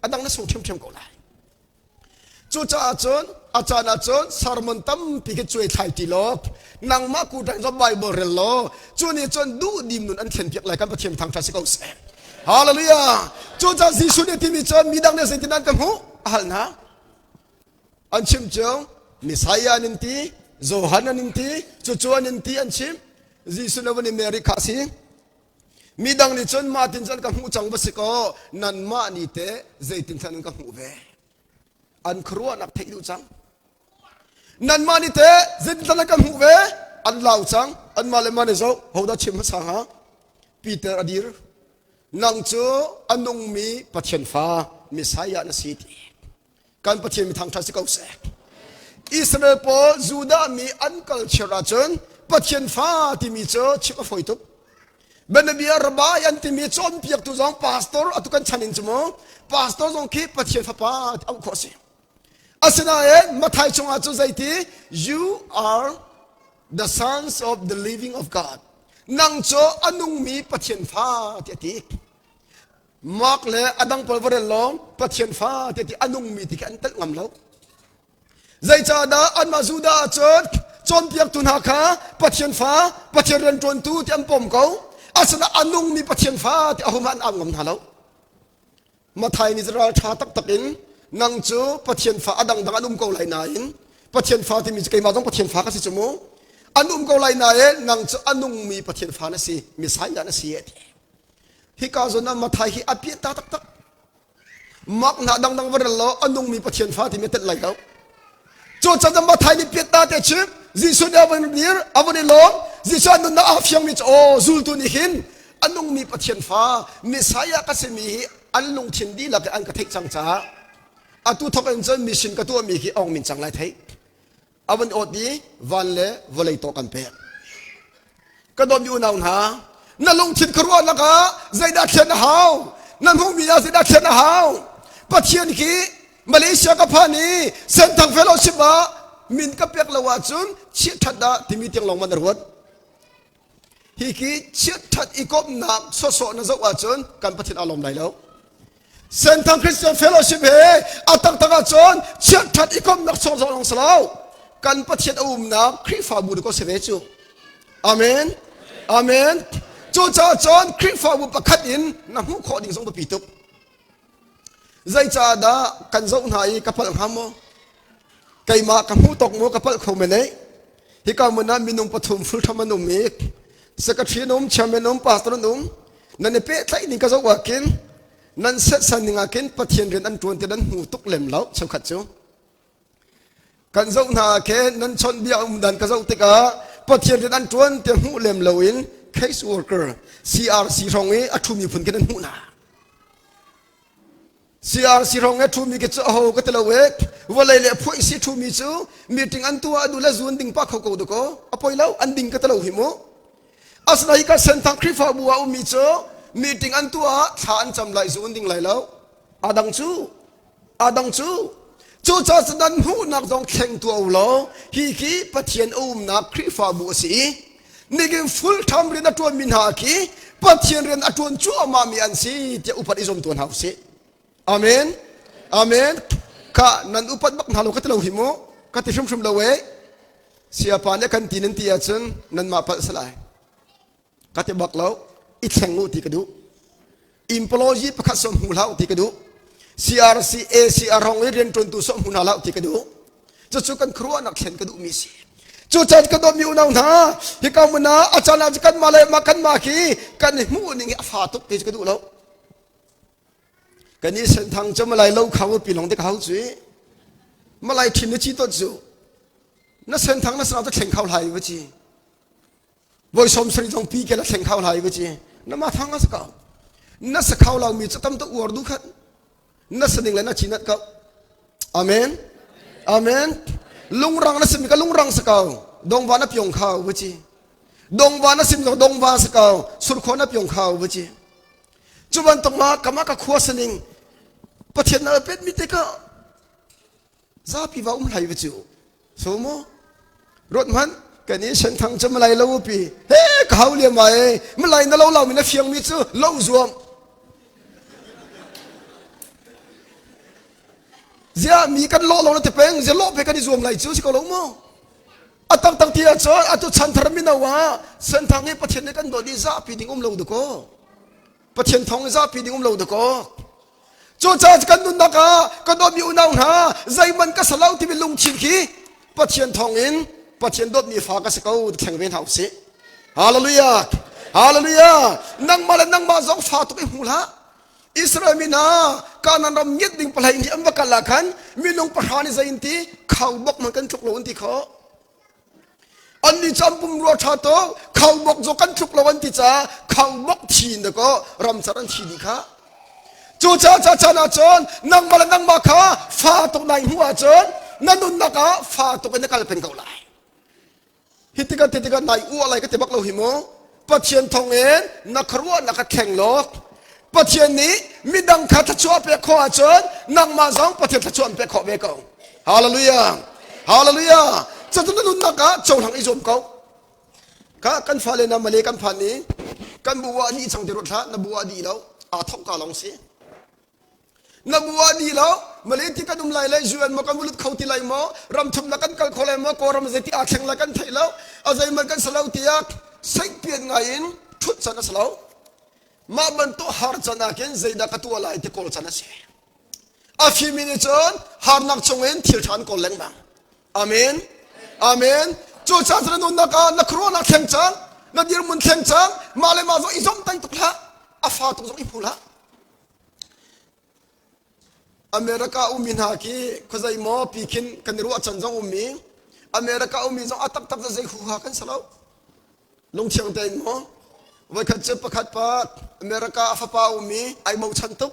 a dang na sung ṭhiamṭhiam ko lai. Cucaah cun a caan ahcun sermon tampi khi cuai thlai ti law nangmah kuṭang zong Bible rel law cu nih cun duhdim nun an thlenpiak lai kan Pathian thangṭhat si ko seh. Hallelujah! Cucaah Jesuh nih timi cun midang nih zeitin an ka hmuh a hal hna. An chim cu Messiah an in ti, Johan an in ti, cucu an in ti an chim. Jesuh le van i Mary kha si. Midang nih cun mah tin cun ka hmuh cang va si kaw nanmah nih teh zeitin thlan in ka hmuh ve. An khuaruahnak theih duh cang. Nanmah nih teh zeitin thlan ka hmuh ve. An lau cang. Anmah le mah nih zoh hodah chim hmasa hnga. Peter a dir. Nang cu a nungmi Pathian fa Messiah na si ti. Kan Pathian mi thangṭhat si ko seh. Israel pawl Judah mi an kal chir ahcun Pathian fa timi cu chim a fawi tuk. Bianabia rabbi an timi cawnpiaktu zong pastor atu kan chan in cu mu pastor zong khi Pathian fapa ti auh khawh a si. Asinain Matthai chungah cu zeiti you are the sons of the living of God. Nang cu a nungmi Pathian fa ti a ti. Mark le a dang pawl va rel lawng Pathian fa ti a nungmi ti khi an telh ngam lo. Zeicahdah anmah Judah ahcun cawnpiaktu hna kha Pathian fa, Pathian rianṭuantu ti an pom ko. Asinain a nungmi Pathian fa ti ahum an au ngam hna lo. Mathai nih ral ṭha taktak in nang cu Pathian fa a dangdang an um ko lai nain Pathian fa timi cu keimah zong Pathian fa ka si cu mu. An um ko lai nain nang cu a nungmi Pathian fa na si, Messiah na si a ti. Hika zawn ah Mathai hi a piah ta taktak. Mak hna dangdang va rel law a nungmi Pathian fa timi a telh lai lo. Cu can Mathai nih piat ta te chim Jesuh nih a van dir a van i lawm Jesuh an nunnak a fiangmi cu aw zultu nih hin a nungmi Pathian fa Messiah ka simi hi an lungthin dihlak in an ka theih cang caah atu thawk in cun mission ka tuahmi hi ong min cang lai theih a van awt i van le vawlei tawh kan pek ka dawtmi unau hna na lungthin khuaruahnak ah zeidah thlen a hau na hmuhmi ah zeidah thlen a hau pathian khi Malaysia ka phan i Senthang Fellowship ah Min ka pek lo ahcun chiat ṭhat dah timi tiang lawng man a ruat. Hi khi chiat ṭhat i komhnak sawsawh na zoh ahcun kan Pathian aa lawm lai lo. Senthang Christian Fellowship he a taktak ahcun chiat ṭhat i komhnak sawsawh lawng si lo. Kan Pathian a umnak Khrihfabu dah ko si ve cu. Amen. Amen. Cucaah cun Khrihfabu pakhat in na hmuh khawh ding zong biapi tuk. Zeicahdah kan zoh hna i ka palh hnga maw? Keimah ka hmuh tawk maw ka palh kho men ei? Hika hmun ah minung pathum fultham an um i secretary an um, chairman an um, pastor an um. Nan i pehtlaih ning ka zoh ah khin nan setsan ning ah khin Pathian rian an ṭuan ti nan hmu tuk lem lo cheukhat cu. Kan zoh hna ah khin nan chawnhbia um dan ka zoh tikah Pathian rian an ṭuan ti hmuh lem loin case worker CRC hrawng i a ṭhumi phun khin an hmuh hna. CRC hrawng i a ṭhumi khi cu aho ka ti lo e vawlei le phuaih si ṭhumi cu meeting an tuah a duh le zun ding pah kho ko dakaw a poi lo an ding ka ti lo hi mu. Asinain ka Senthang Khrihfabu ah ummi cu meeting an tuah thla an cam lai zun ding lai lo. Adang cu Adang cu cucaah cun nan hmuhnak zong thleng tuah u law hi khi Pathian a umnak Khrihfabu a si i nihin full time rian a ṭuanmi hna khi Pathian rian a ṭuan cuahmahmi an si tiah upat i zuam tuah hna u sih. Amen. Amen. Kha nan upat bak hna lo ka ti lo hi mu. Ka ti hrimhrim lo e. Siapa nih kan ti nan ti ahcun nanmah palh si lai. Ka ti bak lo. I thleng u ti ka duh. Employee pakhat som hmu hlah ti ka duh. CRC ACR hong i rianṭuantu som hmu hna hlah ti ka duh. Cucu kan khuaruahnak thlen ka duhmi si. Cucan ka dawtmi unau hna, hika hmun ah a caan ah kanmah le mah kanmah khi kan i hmuh ning hi a fa tuk ti cu ka duh lo. Kan i senthang cu malai lo khang pi long te ka hau cu malai thin na chi tot cu na senthang na sana cu thleng khau hlai va chi. Voi som sari zong pi ke la thleng khau hlai va ci. Na ma thang a sa kau. Na sa khau lo mi cu tam to uar du khat. Na sa ning le na chi nat kau. Amen. Amen. Lungrang na simi ka lungrang sa kau. Dongva na pyong khau va ci. Dongva na sim zong dongva sa kau. Surkho na pyong khau va ci. Cu bantuk ma kama ka khua saning Pathian na pet mi te ka zapi va um hlai va cu So mu ruat hmanh kan i senthang cu malai lo pi he ka hau liam ai malai na lo lo mi na fiang mi cu lo zuam zia mi kan lo lo na ti peng zia lo pe kan i zuam lai cu si ko lo mu a tak tak ti ahcun atu chanthar mino ah senthang hi pathian nih kan dawt i zapi ding um lo dakaw Pathian thawng i zapi ding um lo dakaw Cucaah kan nunnak ah ka dawtmi unau hna zeihmanh ka salo timi lungthin khi Pathian thawngin Pathian dawtmi fa ka si ko thleng ve hna usih. Hallelujah! Hallelujah! Nangmah le nangmah zong fa tuk i hmu hlah. Israel mi hna Kanaan ram ngiat ding palai nih an va kal ah khan minung pahra nih zei in ti khaubok man kan tluk lo an ti khawh. Annih cu an pumrua ṭha tuk khaubawk cu kan tluk lo an ti caah khaubawk thi in dakaw ramcar an thi dih kha. Cucaah ca caan ah cun nangmah le nangmah kha fa tuk nai hmuh ahcun na nunnak ah fa tuk in na kal peng ko lai. Hi tikah ti tikah nai uah lai ka ti bak lo hi mu. Pathian thawngin na khuaruahnak a thleng lawk. Pathian nih midang kha thluachuah pek khawh ahcun nangmah zong Pathian thluachuah an pek khawh ve ko. Hallelujah. Hallelujah. Cucu na nunnak ah cohlang i zuam ko. Ka kan fale na male kan phan i kan bu ah dih cang ti ruat hlah na bu ah dih lo aa thok ka lawng si. Na bu ah dih lo male ti kan um lai le UN maw kan lut kho ti lai maw ram thumnak kan kal kho lai maw Kawlram zeiti aa thleng lai kan theih lo a zeiman kan si lo tiah seihpian ngai in thut can a si lo. Mah bantuk har can ah khin zeidah ka tuah lai ti kawl can a si. A fimi nih cun harnak chungin thil ṭha an kawl lengmang. Amen. Amen. Cucaah na nunnak ah na khuaruahnak thleng cang, na dirhmun thleng cang, mah le mah zong i zomhtaih tuk hlah, a fa tuk zong i hmu hlah. America ummi hna khi khuazei maw pi khin kan i ruahchan zong ummi America ummi zong a taktak zei huha kan si lo. Lungthiang tein maw? Voikhat cu pakhat pa America a fapa ummi ai bochan tuk.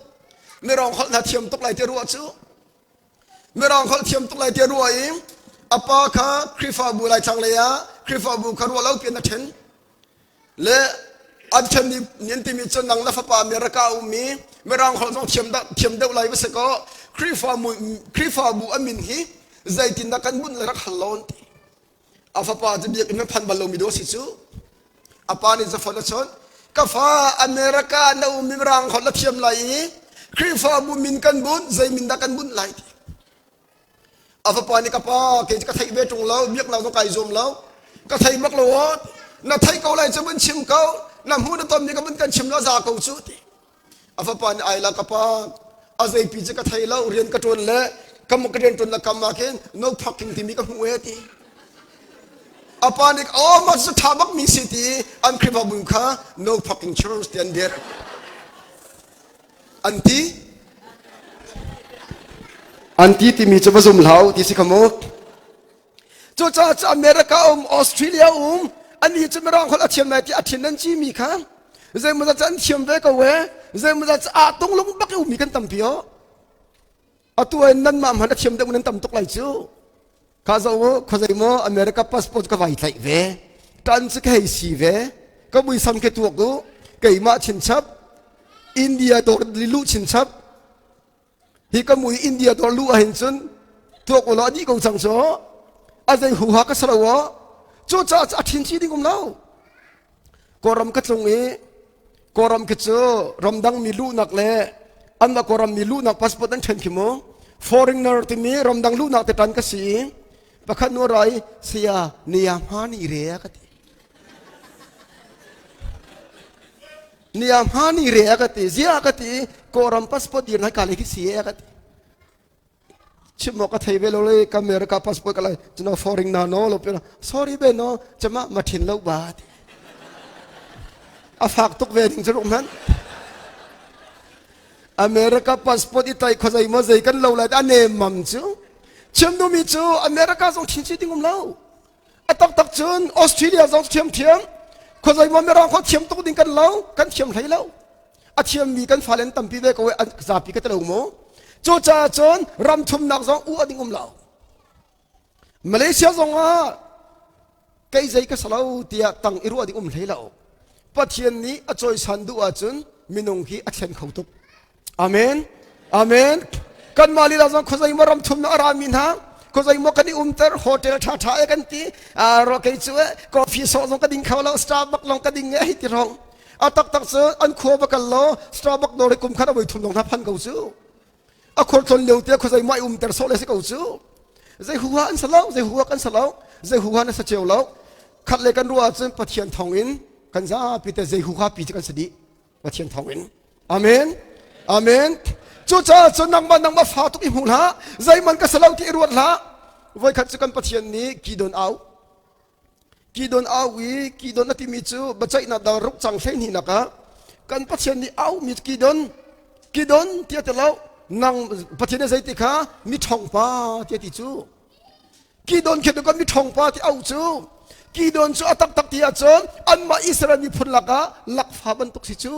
Mirang holh hna thiam tuk lai ti ruah cu. Mirang holh thiam tuk lai ti ruah i a pa kha Khrihfabu Laitlang lei ah Khrihfabu kha ruah lo piin a ṭhen. Le an ṭhen ni an timi cu nang na fapa America ummi Mirang holh zong thiam, thiam deuh lai va si kaw Khrihfabu, Khrihfabu a min hi Zeitindah kan bunh le rak hal law an ti. A fapa cu biakinn ah phan bal lomi dawh a si cu. A pa nih zafon a chawnh. Ka fa America na um i mirang holh na thiam lai i Khrihfabu min kan bunh, zei min dah kan bunh lai ti. A fapa nih ka pa kei cu ka theih ve ṭung lo, biaknak zong kai zuam lo. Ka thei bak lo aw. Na theih ko lai cu vun chim ko. Na hmu na tonmi ka vun kan chim lo za ko cu ti. A fapa nih ai la ka pa a zeipi cu ka thei lo rian ka ṭuan le ka ka rian ṭuan na kam ah khin no parking timi ka hmuh e ti. A pa nih oh mah cu ṭha bak mi si ti an Khrihfabu kha no parking church ti an dirh. An ti an ti timi cu va zum hlah u ti si kha mu. Cucaah cu America um, Australia um, ani cu Mirang holh a thiam lai ti a thin nan ci mi kha zeimawzat cu an thiam ve ko e zeimawzat cu ah tunglung bak i ummi kan tampi o atu ai nanmah hmanh a thiam deuh nan tam tuk lai cu kha zo u khuazei maw America passport ka vai tlaih ve tan cu ka hei si ve ka muisam ke tuak u keimah chinchap India dawr lilu chinchap Hi ka mui India dawr lu ahhin cun tuak ulaw a dih ko cang cu. A zei huha ka si lo aw. Cucaah a ṭhin ci ding um lo. Kawlram ka tlung i Kawlram khi cu ramdang mi luhnak le anmah Kawlram mi luhnak passport an ṭhen khi mu. Foreigner timi ramdang luhnak te ṭan ka si i pakhat nu a ra i saya nia hma ni re a ka ti. Nia hmani re a ka ti zia ka ti Kawlram passport dir nai ka le khi si e ka ti chim ka thei ve lo le ka America passport ka lai chuno foreign na no lo pe sorry be no chama ma thin lo ba ti a fak tuk ve ding chu man America passport i tai khozai mo zei kan lo lai a ne mam chu chim du mi chu America zong thin chi ding um lo A taktak cun Australia zong thiamthiam khuazei maw mirang kho thiam tuk ding kan lo kan thiam hlei lo a thiammi kan fale an tampi ve ko an zapi ka ti lo mu cucaah cun ram thumnak zong u a ding um lo Malaysia zong ah kei zei ka salo tiah tang i ruah ding um hlei lo Pathian nih a cawisan duh ahcun minung hi a thlen kho tuk Amen. Amen. Kanmah lila zong khuazei maw ram thum na a rami hna khuazei maw kan i umter hotel ṭha ṭha e kan ti ro kei cu coffee sawh zong ka ding kho lo Starbucks lawng ka ding e hei ti rong a taktak cu an khua va kal law Starbucks dawr hi kum khat a voi thum lawng hna phan ko cu a khor tlon lio te khuazei maw i umter sawh le si ko cu zei huha an sa lo zei huha kan sa lo zei huha na sa cio lo khat le kan ruah ahcun Pathian thawng in kan zapi te zei huha pi cu kan si dih Pathian thawngin. Amen. Amen. Cucaah cun nangmah nangmah fa tuk i hmu hlah. Zeihmanh ka si lo ti i ruat hlah. Voikhat cu kan Pathian nih kidon au. Kidon au i kidon a timi cu biaceihnak dang ruk cang 12 nak ah kan Pathian nih au mi kidon kidon tiah ti lo nang Pathian nih zeiti kha mi ṭhawngpa tiah ti cu Kidon khi kan mi ṭhawngpa ti au cu Kidon cu a taktak ti ahcun anmah Israel miphun lakah lakfa bantuk si cu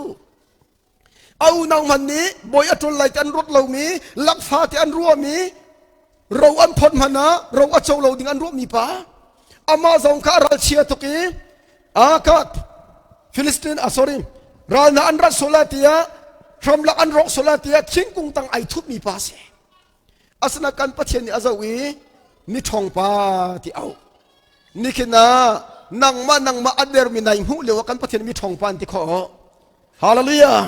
a unau hmanh nih bawi a ṭul lai ti an ruat lomi lakfa ti an ruahmi ro an phawt hmanh ah ro a co lo ding an ruahmi pa amah zong kha a ralchia tuk i a ka Philistine ah sorry ral hna an rat sual ah tiah hramlak an rawk sual ah tiah thingkung tang ai thupmi pa si Asina kan Pathian nih a zoh i mi ṭhawngpa ti auh. Nikhin ah nangmah nangmah a dermi nai hmuh lio ah kan Pathian mi ṭhawngpa an ti khawh. Hallelujah!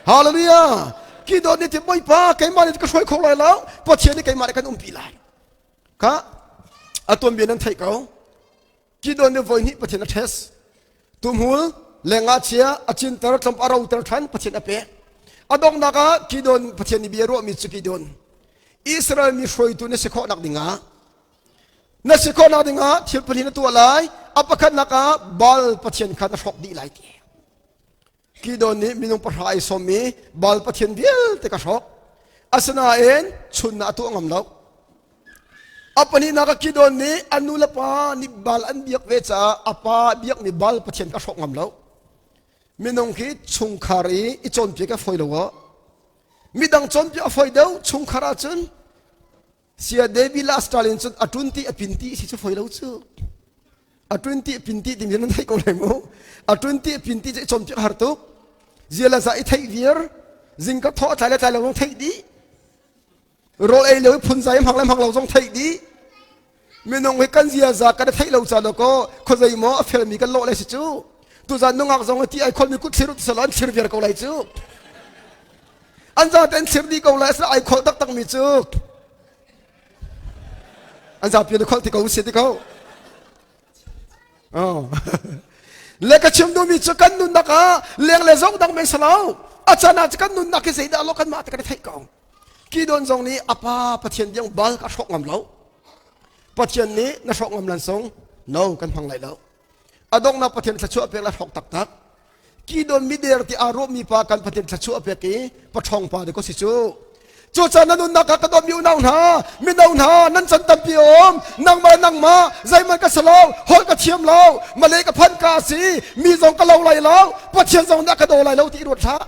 Hallelujah! Kidon nih ti Bawipa keimah nih ka hruai kho lai lo Pathian nih keimah nih kan umpi lai. Kha a tuanbia nan theih ko. Kidon nih voi hnih Pathian a test. Tuhmul lengah chia a cinter tlawm a roter ṭhan Pathian a pek. A donghnak ah Kidon Pathian nih bia ruahmi cu Kidon Israel mi hruaitu na si khawhnak dingah na si khawhnak dingah thil pahnih na tuah lai. A pakhatnak ah Baal Pathian kha na hrawk dih lai ti. Kidon nih minung pahra ai sawm i Baal pathian vialte ka hrawk. Asinain chun ah a tuah ngam lo. A pahnihnak ah Kidon nih a nu le pa nih Baal an biak ve caah a pa biakmi Baal pathian ka hrawk ngam lo. Minung khi chungkhar i i cawnpiak a fawi lo aw. Midang cawnpiak a fawi deuh chungkhar ahcun Sia Devi la Stalin cun a ṭun ti a pin ti si cu foi lo cu. A ṭun ti a pin ti timi nan theih ko lai mu. A ṭun ti a pin ti cu i cawnpiak har tuk. Zia le za i theih viar. Zing ka thawh tlai le tlai lo zong theih dih. Rawl ei lio i phunzai hmang le hmang lo zong theih dih. Minung hi kan ziaza kan i theih lo ca ko khuazei maw a felmi kan lawh lai si cu. Tuzan nungak zong ti ai kholmi kut thlir sal an thlir viar ko lai cu. An zate an thlir dih ko lai asina ai khol taktak mi cu. An zapi an khol ti ko si ti ko. Oh. Le ka chim duhmi cu kan nunnak ah leng le zong dang men salo. A chan ah kan nunnak hi zeidah lo kan mah te kan i theih ko. Kidon zong nih a pa Pathian biang bal ka hrawk ngam lo. Pathian nih na hrawk ngam lan song no kan hmang lai lo. A donghnak Pathian thluachuah pek la hrawk taktak. Kidon mider ti aa ruahmi pa kan Pathian thluachuah pek i paṭhawng pa de ko si cu. Cucaah na nunnak ah ka dawtmi unau hna, mino hna, nan chan tampi um, nangmah nangmah, zeihmanh ka si lo, holh ka thiam lo, Malay ka phan ka si, mi zong ka lo lai lo, Pathian zong nih a ka daw lai lo ti i ruat hlah.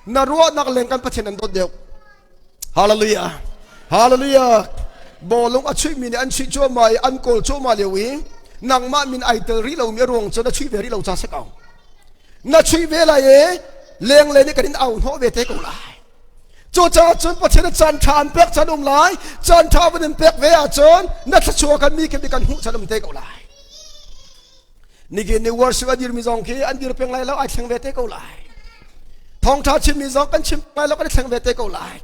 Na ruahnak leng kan Pathian an dawt deuh. Hallelujah. Hallelujah. Bawlung a chuihmi nih an chuih cuahmah i an kawl cuahmah lio i nangmah min ai tel rih lomi a ruang cu na chuih ve rih lo ca si ko. Na chuih ve lai i lenglei nih kan in au hnawh ve te ko lai. Cucaah cun Pathian caan ṭha an pek caan um lai. Caan ṭha van in pek ve ahcun na thluachuah kan mi kip kan hmuh caan um te ko lai. Nikin ni worship a dirmi zong khi an dir peng lai lo ai thleng ve te ko lai. Thawngṭha chimmi zong kan chim lai lo kan i thleng ve te ko lai.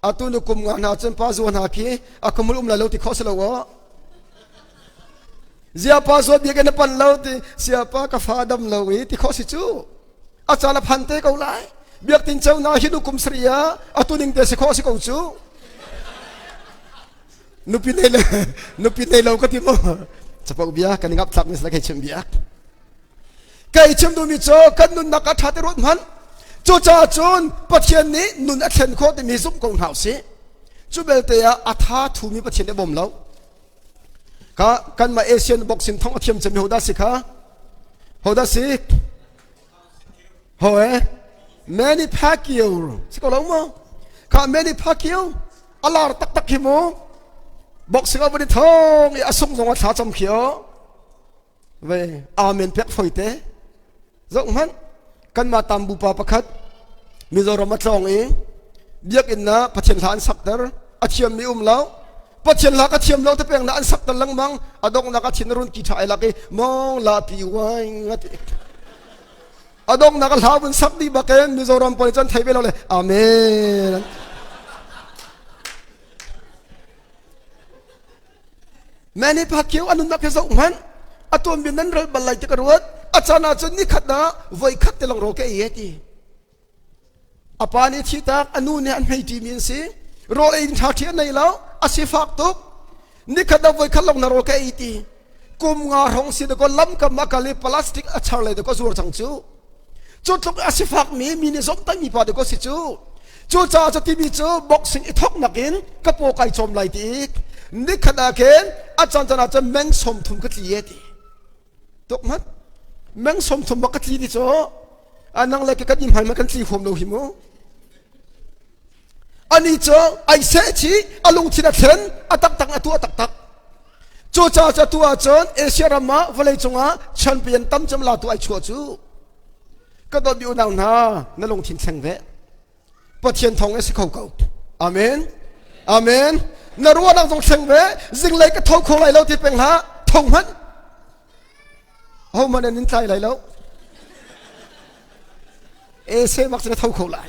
Atu nu kum nga hna cun pa zuwa hna khi a khumul um lai lo ti khawh si lo aw. Zia pa zuwa biak in a pan lo ti sia pa ka fa dam lo i ti khawh si cu. A caan a phan te ko lai. Biak tin ceu na hi nu kum sari ah atu ning te si khawh si ko cu. Nupi nei le nupi nei lo ka ti mu. Capo bia kan i ngap thlak mi sila kai chim bia. Kai chim duhmi cu kan nunnak a ṭha te ruat hmanh. Cucaah cun Pathian nih nun a thlen khawh timi zumh ko hna usih. Cu belte ah a tha thumi Pathian nih bawm lo. Ka kanmah Asian boxing thong a thiam cemmi hodah si kha? Hodah si? Ho eh? Manny Pacquiao si ko lo maw? Kha Manny Pacquiao a lar taktak hi mu. Boxing a vun i thong i a sung zong a thla cam khi o. Ve amen pek foi te. Zoh hmanh kanmah tambu pa pakhat Mizoram a tlawng i biakinn ah Pathian hla an sakter a thiammi um lo Pathian hla ka thiam lo te peng na an sakter lengmang a donghnak a thin a run ki ṭha ai lak i mong la pi wai nga ti a donghnak a hla vun sak dih bakin Mizoram pawl nih cun thei ve lo le amen Many Pacquiao a nunnak hi zoh hmanh a tuanbia nan ral bal lai ti ka ruat a caan ah cun nikhat ah voi khat te lawng rawl ka ei e ti a pa nih thi tak a nu nih an hmei ṭimi an si rawl ei ding ṭha ṭhi an nei lo a si fak tuk nikhat ah voi khat lawng na rawl ka ei ti kum nga hrawng si ko lam kam ah kal i plastic a char lei ko zuar cang cu cu tluk a sifak mi mi nih zomhtaih mi pa dek si cu cucaah cu timi cu boxing i thok nakin ka paw kai cawm lai ti nikhat ah khin a caan caan ah cun meng som thum ka tli e ti tuk mat meng som thum bak ka tli ti cu anang le ka kan im hmai ma kan tli huam lo hi mu ani cu ai seh chi a lungthin a thlen a taktak a tuah taktak cucaah cu tu ahcun Asia ram ah vawlei cungah champion tam cem la tu ai chuah cu ka dawt mi unau hna na lungthin thleng ve Pathian thawng a si kho ko amen amen na ruahnak zong thleng ve zinglei ka tho kho lai lo ti peng hlah tho hmanh hohmanh an in tlai lai lo ese bak cu ka tho kho lai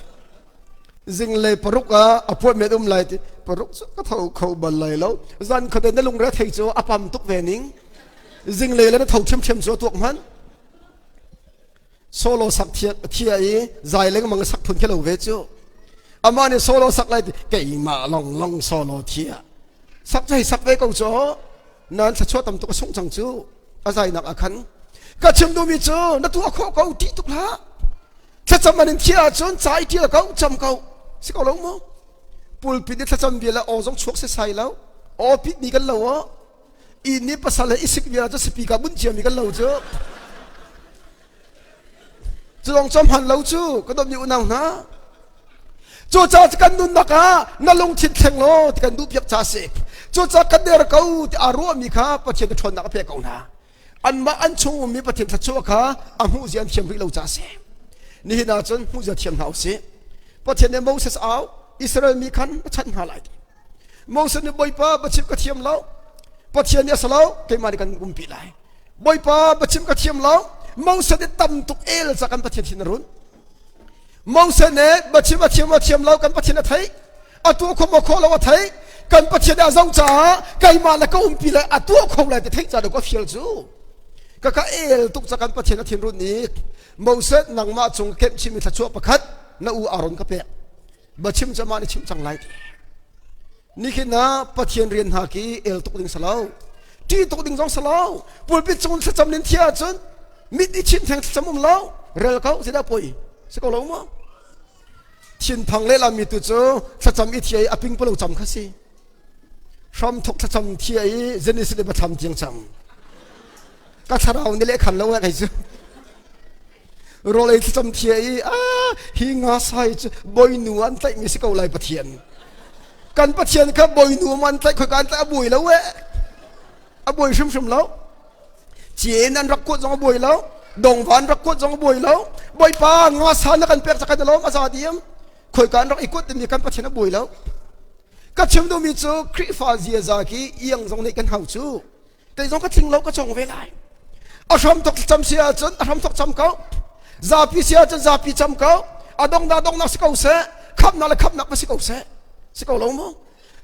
zinglei paruk ah appointment um lai ti paruk cu ka tho kho bal lai lo zan khuate na lungre thei cu a pam tuk ve ning zinglei le na tho ṭhiamṭhiam cu a tuak hman solo sak thia thia i zai lengmang sak phun khi lo ve cu amah nih solo sak lai ti keimah long long solo thia sak cu hei sak ve ko cu nan thluachuah tam tuk a sungh cang cu a zainak ah khan ka chim duhmi cu na tuah khawh ko ti tuk hlah thlacam an in thiah ahcun ca i ṭial ko cam ko si ko lo maw pulpit i thlacam bia le aw zong chuak sesai lo aw pit mi kan lo aw inn ni pasal he i sik vial cu sipi ka bunh ciami kan lo cu cu zong cu hman lo cu ka dawtmi unau hna cucaah kan nunnak ah na lungthin thleng law ti kan duh piak ca si cucaah kan der ko ti aa ruahmi kha Pathian ṭhawnnak a pek ko hna anmah an chung ummi Pathian thluachuah kha a hmuh zia an thiam rih lo ca si nihin ah cun hmuh zia thiam hna usih Pathian nih Moses au Israel mi khan a chanh hna lai ti Moses nih Bawipa biachim ka thiam lo. Pathian nih a si lo keimah nih kan umpi lai. Bawipa biachim ka thiam lo Moses nih tam tuk el ca kan Pathian thin a run. Moses nih biachim a thiam a thiam lo kan Pathian a theih. A tuah kho maw kho lo a theih. Kan Pathian nih a zoh caah keimah le ka umpi lai a tuah kho lai ti theih ca ka fial cu. Ka ka el tuk ca kan Pathian a thin run i Moses nangmah cung kemh chimmi thluachuah pakhat na u Aaron ka pek. Biachim cu amah nih chim cang lai ti. Nikhin ah Pathian rian hna khi el tuk ding si lo. Ṭih tuk ding zong si lo. Pulpit cung thlacam nin thiah ahcun mit i chim theng thlacam um lo. Rel ko zeidah poi si ko lo maw? Thinphang lehlam mi tu cu thlacam i thia i a pingpalo cam kha si. Hramthok thlacam thia i Genesis le Bathlam tiang cam. Ka thlarau nih leh khan lo eh kei cu. Rawl ei thlacam thia i a hi nga sai cu bawinu an tlaihmi si ko lai Pathian. Kan Pathian kha bawinu an tlaih khoi ka an tlaih a buai lo eh. A buai hrimhrim lo. Cien an rak kuat zong a buai lo. Dongva an rak kuat zong a buai lo. Bawipa nga sa na kan pek cak kan lawm a za diam. Khoi ka an rak i kuat timi kan Pathian a buai lo. Ka chim duhmi cu Khrihfa ziaza khi iang zong nih kan hau cu. Kei zong ka tling lo ka cong ve lai. A hram thok cam si ahcun a hram thok cam ko. Zapi si ahcun zapi cam ko. A dongnak dongnak si ko seh. Khamnak le khamnak va si ko seh. Si ko lo maw?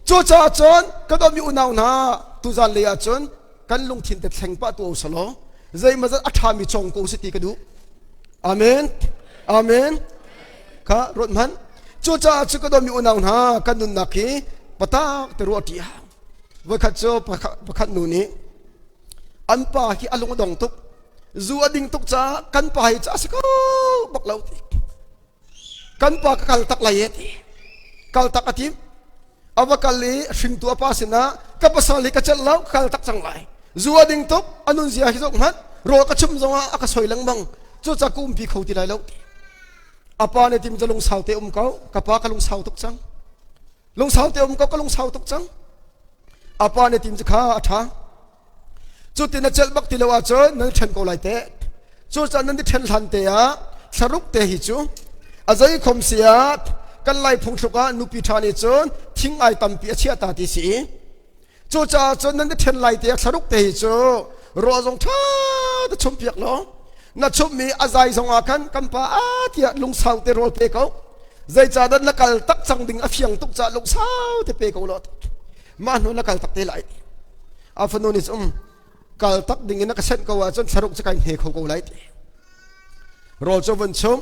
Cucaah cun ka dawtmi unau hna tuzan lei ahcun kan lungthin te thleng pah tu selaw zeimazat a ṭhami cong ko si ti ka duh. Amen. Amen. Kha ruat hmanh. Cucaah cu ka dawtmi unau hna kan nunnak hi patak te ruah ṭi a hau. Voikhat cu pakhat nu nih an pa hi a lung a dong tuk. Zu a ding tuk caah kan pa hi cu a si ko bak lo ti. Kan pa ka kal tak lai e ti. Kal tak a tim. A va kal i hringtu a pa sinah ka pasal hi ka celh lo ka kal tak cang lai. Zu a ding tuk a nun zia hi zoh hmanh rawl ka chum zongah a ka soi lengmang. Cucaah ka umpi kho ti lai lo ti. A pa nih tim cu lungsau te um ko. Ka pa ka lungsau tuk cang. Lungsau te um ko ka lungsau tuk cang. A pa nih tim cu kha a ṭha. Cuti na celh bak ti lo ahcun nan ṭhen ko lai teh. Cucaah nan i ṭhen hlan te ah thlaruk te hi cu a zei khom si ah kan lai phungthluk ah nupi ṭha nih cun thing ai tampi a chiah ta ti si. Cucaah cun nan i ṭhen lai te ah thlaruk te hi cu ruah zong ṭha te chumpiak law na chumhmi a zai zong ah khan kan pa a tiah lungsau te rawl pe ko. Zeicahdah na kal tak cang ding a fiang tuk caah lungsau te pe ko law mah hnu na kal tak te lai. A fanu nih cun kal tak ding in a ka senh ko ahcun thlaruk cu kai hne kho ko lai ti. Rawl cu vun chum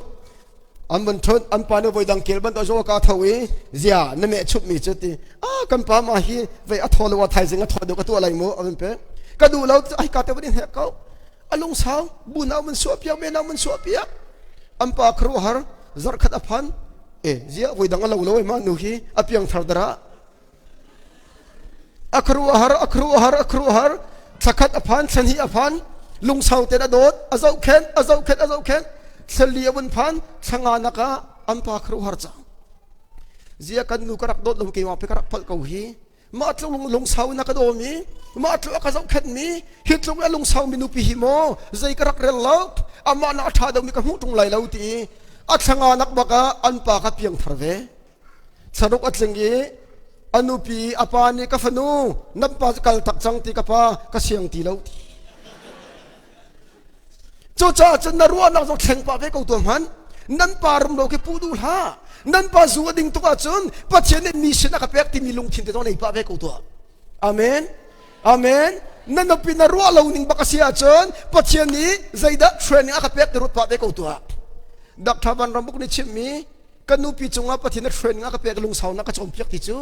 an vun thun an pa nih voidang kel bantuk zo ka tho i zia na meh chup mi cu ti a kan pa ma hi vei a thaw lo a thaizing a thaw deuh ka tuah lai mu a vun pe ka duh lo ai ka te vun in hek ko a lungsau bu nau mun suah piak me nau mun suah piak an pa khru har zarkhat a phan e zia voidang a lo lo ma nu hi a piang thar dara A khuaruahhar, a khuaruahhar, a khuaruahhar. Thlakhat a phan, thlanhnih a phan. Lungsau tein a dawt, a zohkhenh, a zohkhenh, a zohkhenh. Thlanli a vun phan, thlanga nak ah an pa khuaruahhar cang. Zia kan nu ka rak dawt lo keimah pe ka rak palh ko hi. Mah tluk lungsau in a ka dawmi, mah tluk a ka zohkhenhmi, hi tluk a lungsau mi nupi hi maw zei ka rak rel lo, amah nak a ṭha deuhmi ka hmuh ṭung lai lo ti a thlanga nak bak ah an pa kha piang thar ve. Thlaruk a tling i a nupi a pa nih ka fanu nan pa cu kal tak cang ti ka pa ka siang ti lo ti. Cucaah cun na ruahnak zong thleng pah ve ko tuah hmanh. Nan pa rum lo khi puh duh hlah. Nan pa zu a ding tuk ahcun Pathian nih mi sin a ka pek timi lungthin te zong nei pah ve ko tuah. Amen. Amen. Na nupi na ruah lo ning bak a si ahcun Pathian nih zeidah training a ka pek ti ruat pah ve ko tuah. Dr. Van Rambuk nih chimmi ka nupi cungah Pathian a training a ka pek lungsaunak ka cawnpiak ti cu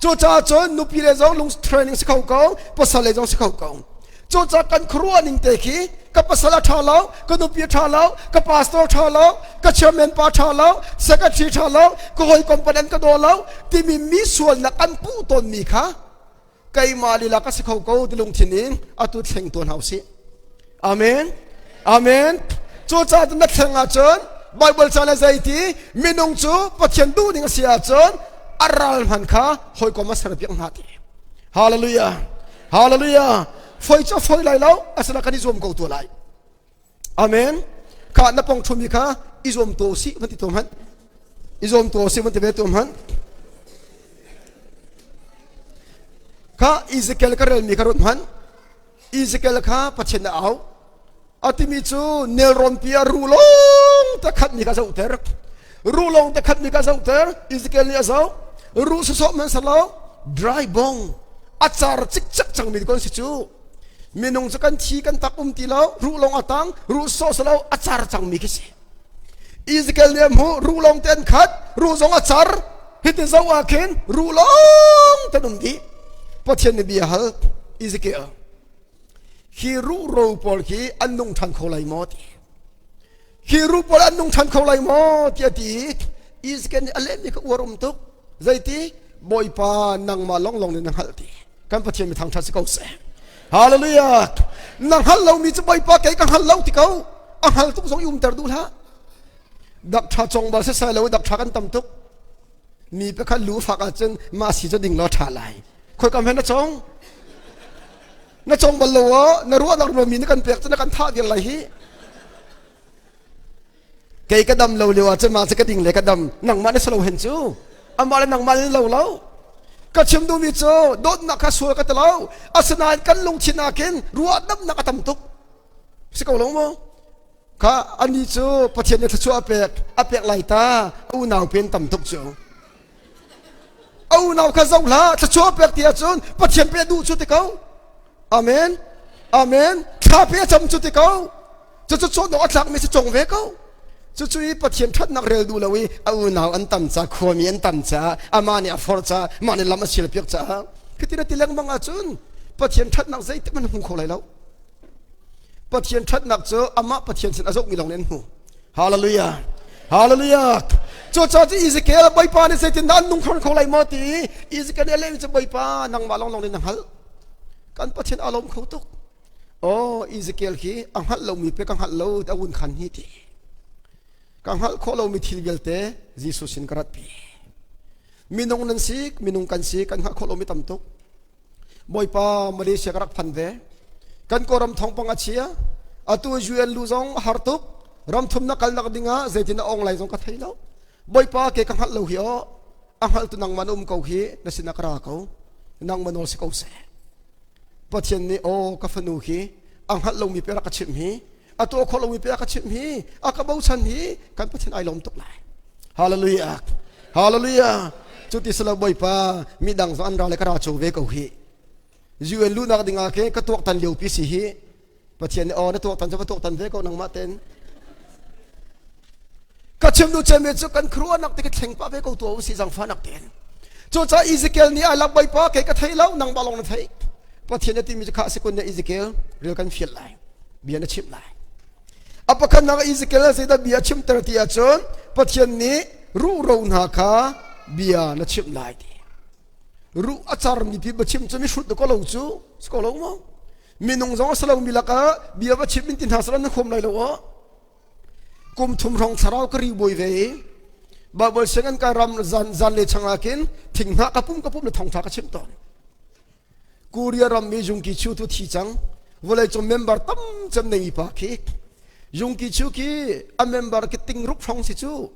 cucaah cun nupi le zong lung training si kho ko pasal le zong si kho ko cucaah kan khuaruah ning te khi ka pasal a ṭha lo ka nupi a ṭha lo ka pastor ṭha lo ka chairman pa ṭha lo secretary ṭha lo ka hawikom pa an ka daw lo timi mi sualnak an puh tawnmi kha keimah lila ka si kho ko ti lungthin in atu thleng tuan hau sih amen amen cucaah na thleng ahcun Bible ca le zeiti minung cu Pathian duh ning a si ahcun a ral hman kha hawikom a ser piak hna ti hallelujah hallelujah foi cu foi lai lo asina kan i zuam ko tu lai Amen. Kha na pong thumi kha i zuam to si van ti to hmanh. I zuam to si van ti ve to hmanh. Kha Ezekiel ka relmi kha ruat hmanh. Ezekiel kha Pathian a au. A timi cu nelrawnpi ah ru lawng te khatmi kha zohter. Ru lawng te khatmi kha zohter. Ezekiel nih a zoh. Ru sawsawh man salo dry bong a car cikcek cangmi kon si cu. Minung cu kan thi kan tak um ti lo, ruh lawng a tang, ruh sawh salo a car cangmi khi si. Ezekiel nih a hmuh, ruh lawng te an khat, ruh zong a car, hiti zoh ah khin ruh lawng te um dih. Pathian nih bia hal Ezekiel, hi ruh ro pawl khi an nung ṭhan kho lai maw ti. Hi ruh pawl an nung ṭhan kho lai maw ti a ti i Ezekiel nih a lehmi kha uar um tuk. Zeiti? Bawipa nangmah lawnglawng nih na hngalh ti. Kan Pathian mi thangṭhat si ko seh. Hallelujah. Na hngalh lomi cu Bawipa kei ka hngal lo ti ko. A hngal tuk zong i umter duh hlah. Dak ṭha cong bal sesai lo dak ṭha kan tam tuk. Mi pakhat lu fak ahcun mah si cu ding law ṭha lai. Khoi kam he na cong? Na cong bal lo aw, na ruahnak ruami na kan pek cu na kan thah vial lai hi. Kei ka dam lo lio ah cun mah cu ka ding le ka dam nangmah na si lo hen cu amah le nangmah na lo lo ka chim duhmi cu dawtnak kha sual ka ti lo asinain kan lungthin ah khin ruahdamnak a tam tuk si ko lo maw kha ani cu Pathian nih thluachuah a pek a pek lai ta a unau pen tam tuk cu a unau kha zoh hlah thluachuah pek ti ahcun Pathian pe duh cu ti ko amen amen thla pe cam cu ti ko cucu cawnawk a tlakmi si cong ve ko cucu i Pathian ṭhatnak rel duh lo i a unau an tam ca khuami an tam caah amah nih a forh caah mah nih lam a sial piak caah khi na ti lengmang ahcun Pathian ṭhatnak zeitik hmanh hmu kho lai lo Pathian ṭhatnak cu amah Pathian sin a zohmi lawng nih an hmu Hallelujah Hallelujah Cucaah cu Ezekiel Bawipa nih zeitindah an nung kho lai maw ti Ezekiel nih a lehmi cu Bawipa nangmah lawnglawng nih na hngalh kan Pathian a lawm kho tuk Oh, Ezekiel khi a hngalh lomi pe ka hngalh lo a vun khan hi ti. Ka hngalh khawh lomi thil vialte Jesuh sin ka ratpi. Minung nan si, minung kan si, kan hngalh khawh lomi tam tuk. Bawipa Malaysia ka rak phan ve. Kan Kawlram thawngpang a chia. Atu UN lu zong a har tuk. Ram thumnak kalnak dingah zeitin a ong lai zong ka thei lo. Bawipa ke ka hngalh lo hi aw. A hngaltu nangmah na um ko hi na sinah ka ra ko. Nangmah nawl si ko seh. Pathian nih aw ka fanu hi a hngalh lomi pe rak ka chimh hi a tuah khawh lomi pe a ka chimh hi a ka bochan hi kan Pathian ai lawm tuk lai. Hallelujah. Hallelujah. Cu ti silo Bawipa midang zong an ra le ka ra cho ve ko hi. UN luhnak dingah ke ka tuaktan lio pi si hi Pathian nih aw na tuaktan cu ka tuaktan ve ko nangmah ten. Ka chim duh cemmi cu kan khuaruahnak te ka thleng pah ve ko tuah usih zangfahnak tein. Cucaah Ezekiel nih ai lak Bawipa kei ka thei lo nangmah lawng na theih. Pathian na timi cu kha a si kun ne Ezekiel ril kan fial lai bia na chimh lai. A pakhatnak Ezekiel zeidah bia chimter ti ahcun Pathian nih ruhro hna kha bia na chimh lai ti. Ruh a carmi pi biachim cu mihrut ko lo cu si ko lo maw? Minung zong a si lomi lakah bia va chim in ti hna sala na huam lai lo aw. Kum thum hrawng thlarau ka ri bawi ve i Bible sianginn kai ram zan zan le changah khin thinghnah ka pum ka pum le thongtha ka chim tawn. Korea ram mi Jungki Chu tu thi cang vawlei cung member tam cem nei pa khi Jungki Chu khi a member ki ting rup hrawng si cu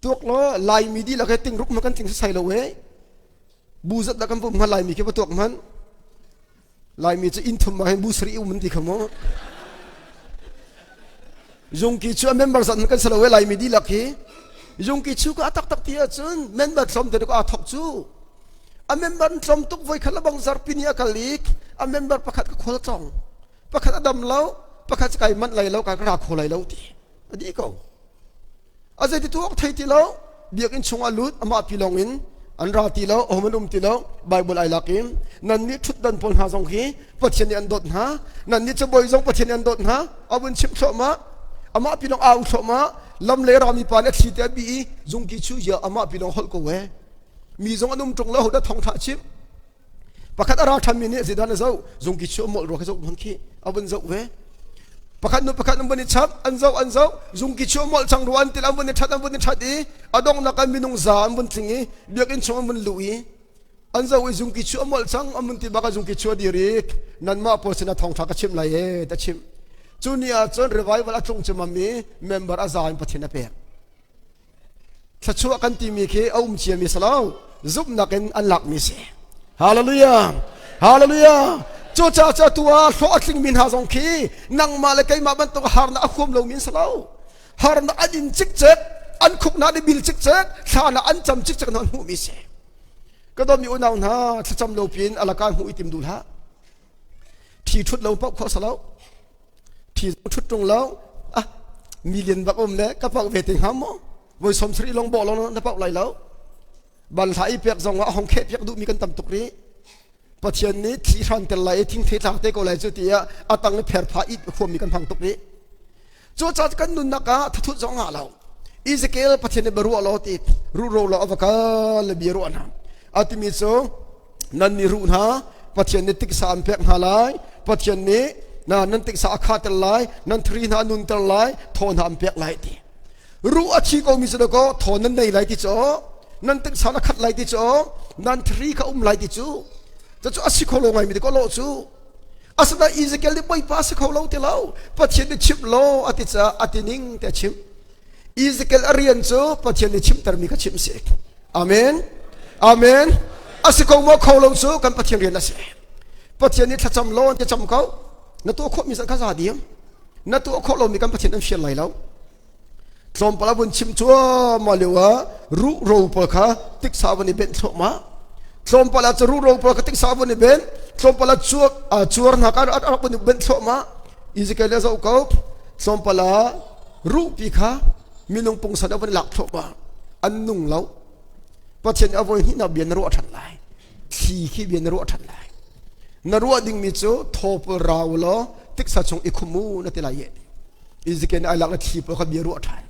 tuak lo Laimi di lak he ting rup ma kan ting sai lo e bu zat da kan pum hnga Laimi khi va tuak man Laimi cu inn thum ah hin bu sarih um an ti kha mu. Zungki cu a member zat kan si lo e Laimi dihlak hi. Zungki cu ka taktak ti ahcun member tlawm te aa thok cu. A member tlawm tuk voi khat lebang zarpi ni a kal i a member pakhat ka khual tlawng. Pakhat a dam lo, pakhat kai manh lai lo, ka ra kho lai lo ti. A di ko. A zeiti tu awk thei ti lo biakinn chungah lut amah pi lawng in an ra ti lo ahom an um ti lo Bible ai lak in nan nih ṭhutdan pawl hna zong hi Pathian nih an dawt hna nan nih cabawi zong Pathian nih an dawt hna a vun chimh thluahmah amah pi lawng au thluahmah lam le rami pa nih a thli te a bi i zungki chu ya amah pi lawng holh ko e mi zong an um ṭung lo hodah thawngṭha chim Pakhat a ra ṭhanmi nih zeidah na zoh? Zungki chu a molh rua khi zoh hmanh khi a vun zoh ve. Pakhat nu pakhat an vun i chap, an zoh an zoh, zungki chu a molh cang rua an til an vun i ṭhat an vun i ṭhat i a donghnak ah minung za an vun tling i biakinn chung an vun luh i an zoh i zungki chu a molh cang an vun ti bak ah zungki chu a dir i nanmah pawl sinah thawngṭha ka chimh lai e ta chimh. Cu ni ah cun revival a tlung cimam i member a za in Pathian a pek. Thluachuah kan timi khi a um ciami si lo, zumhnak in an lakmi si. Hallelujah. Hallelujah. Cucaah cu atu ah hlawh a tlingmi hna zong khi nangmah le keimah bantuk harnak a huam lomi an si lo. Harnak an in cikcek, an khuknak an i bil cikcek, thlana an cam cikcek hna an hmuhmi si. Ka dawtmi unau hna, thlacam lo piin alaka hmuh i tim duh hlah. Thi ṭhut lo paoh khawh si lo. Thi zong ṭhut ṭung lo. Ah, million bak um le ka pauh ve te hnga maw? Voi 70 long bawh long na pauh lai lo. Banhla i pek zong ah hong kheh piak duhmi kan tam tuk rih. Pathian nih thli hran tel lai i thingthei tlak te ko lai cu tiah a tang i pherpha it huammi kan hmang tuk rih. Cucaah kan nunnak ah thathut zong ngah lo. Ezekiel Pathian nih baruah law ti ruhro law a va kal le bia ruah hna. A timi cu nan nih ruh hna Pathian nih tiksa an pek hna lai. Pathian nih na nan tiksa a khater lai, nan thri hna a nunter lai, thaw hna an pek lai ti. Ruh a thi komi cu dakaw thaw nan nei lai ti cu nan tiksa na khat lai ti cu nan thri kha um lai ti cu cucu a si kho lo ngaimi ti ko lawh cu asinain Ezekiel nih Bawipa a si kho lo ti lo Pathian nih chimh law a ti caah a ti ning te a chimh Ezekiel a rian cu Pathian nih chimhtermi kha chimh si Amen Amen a si ko maw kho lo cu kan Pathian rian a si Pathian nih thlacam law an ti cam ko na tuah khawhmi zan kha za diam na tuah khawh lomi kan Pathian an fial lai lo tlawmpal a vun chim cuahmah lio ah ruhro pawl kha tiksa vun i benh thluahmah tlawmpal ah cu ruhro pawl kha tiksa vun i benh tlawmpal ah cuak cuar hna kha rak vun i benh thluahmah Ezekiel a zoh ko tlawmpal ah ruhpi kha minung pungsan a vun lak thluahmah an nung lo Pathian a voi hnihnak bia na ruah ṭhan lai thli khi bia na ruah ṭhan lai na ruah dingmi cu thawpul rau law tiksa chung i khum u na ti lai ye Ezekiel nih ai lak le thli pawl kha bia ruah ṭhan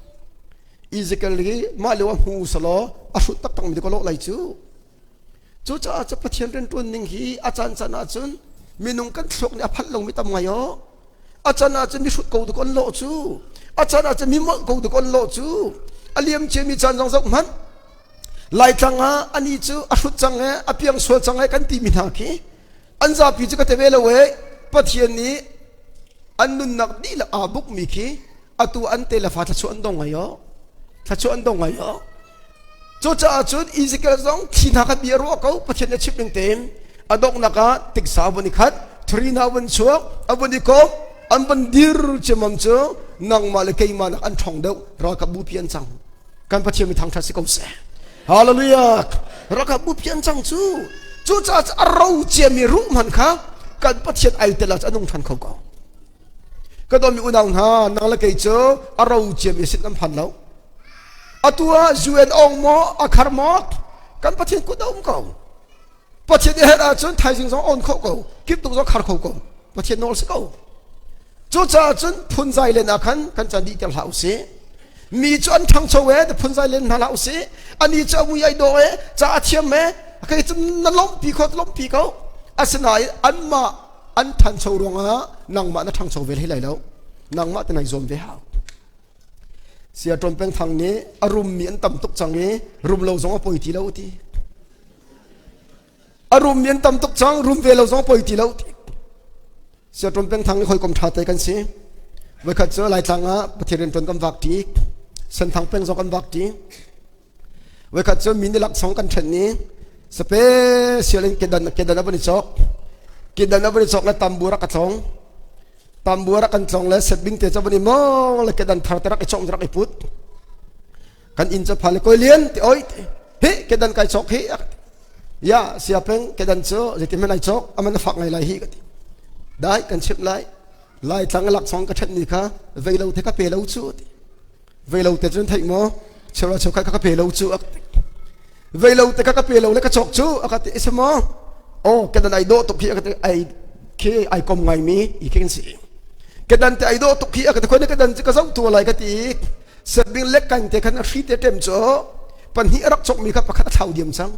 Ezekiel hi mah lio ah hmu selaw a hrut taktak mi ka lawh lai cu cucaah cu Pathian rianṭuan ning hi a caan caan ahcun minung kan thluak nih a phanh lomi tam ngai aw a can ahcun mi hrut ko tu kon lawh cu a can ahcun mi molh ko tu kon lawh cu a liam ciami caan zong zoh hmanh Laitlang ah ani cu a hrut cang e a piang sual cang e kan timi hna khi an zapi cu ka te ve lo e Pathian nih an nunnak dihlak aa bukmi khi atu an te le fa thluachuah an dong ngai aw thluachuah an dong ngai aw cucaah cun Ezekiel zong thi hna kha bia ruah ko Pathian nih chimh ning tein a donghnak ah tiksa vun i khat thri hna vun chuak a vun i kom an vun dir ciamam cu nangmah le keimah nak an ṭhawng deuh ralkap bupi an cang kan Pathian mi thangṭhat si ko seh Hallelujah ralkap bupi an cang cu cucaah a ro ciami ruh hmanh kha kan Pathian ai tel ah a nung ṭhan kho ko Ka dawmi unau hna, nang le kei cu a ro ciami sin kan phan lo. Atu ah UN ong maw, a khar maw, kan Pathian kut a um ko. Pathian i herh ahcun thaizing zong on kho ko, kiptuk zong khar kho ko. Pathian nawl si ko. Cucaah cun phunzai len ah khan kan can dih ter hlah usih. Mi cu an ṭhangcho e, phunzai len hna hlah usih. Ani cu a mui ai dawh e, ca a thiam e, kei cu na lawmhpi kho lawmhpi ko. Asinain anmah an ṭhancho ruangah nangmah na ṭhangcho ve hlei lai lo nangmah te nai zuam ve hau sia ṭawn peng thang nih a rummi an tam tuk cang i rum lo zong a poi ti lo ti a rummi an tam tuk cang rum ve lo zong a poi ti lo ti sia ṭawn peng thang nih hawikom ṭha te kan si voikhat cu laitlang ah Pathian rianṭuan kan vak ṭi senthang peng zong kan vak ṭi Voikhat cu mi nih laksawng kan ṭhen i special in kedan kedan a van i cawk. Kedan a van i cawk le tambur a ka tlong. Tambur a kan tlong le setbing te cu van i mong le kedan thar te rak i cawk rak i put. Kan inn cu phan le koi lian ti oi ti hi kedan kai cawk hi ya sia peng kedan cu zeitin hmanh ai cawk aman a fak ngai lai hi ka ti. Dai kan chimh lai. Lai tlang laksawng ka ṭhen ni kha vei lo te ka pe lo cu ti. Vei lo te cun theih maw cheuhra cheukhat kha ka pe lo cu a ka ti vei lo te kha ka pe lo le ka cawk cu a ka ti isi maw aw kedan ai dawh tuk hi a ka ti ai khi ai kom ngai mi i khi kan si kedan te ai dawh tuk hi a ka ti khoi ne kedan cu ka zoh tu lai ka ti setbing lek kan te khan a hri te tem cu pahnih a rak cawk mi kha pakhat a thlau diam cang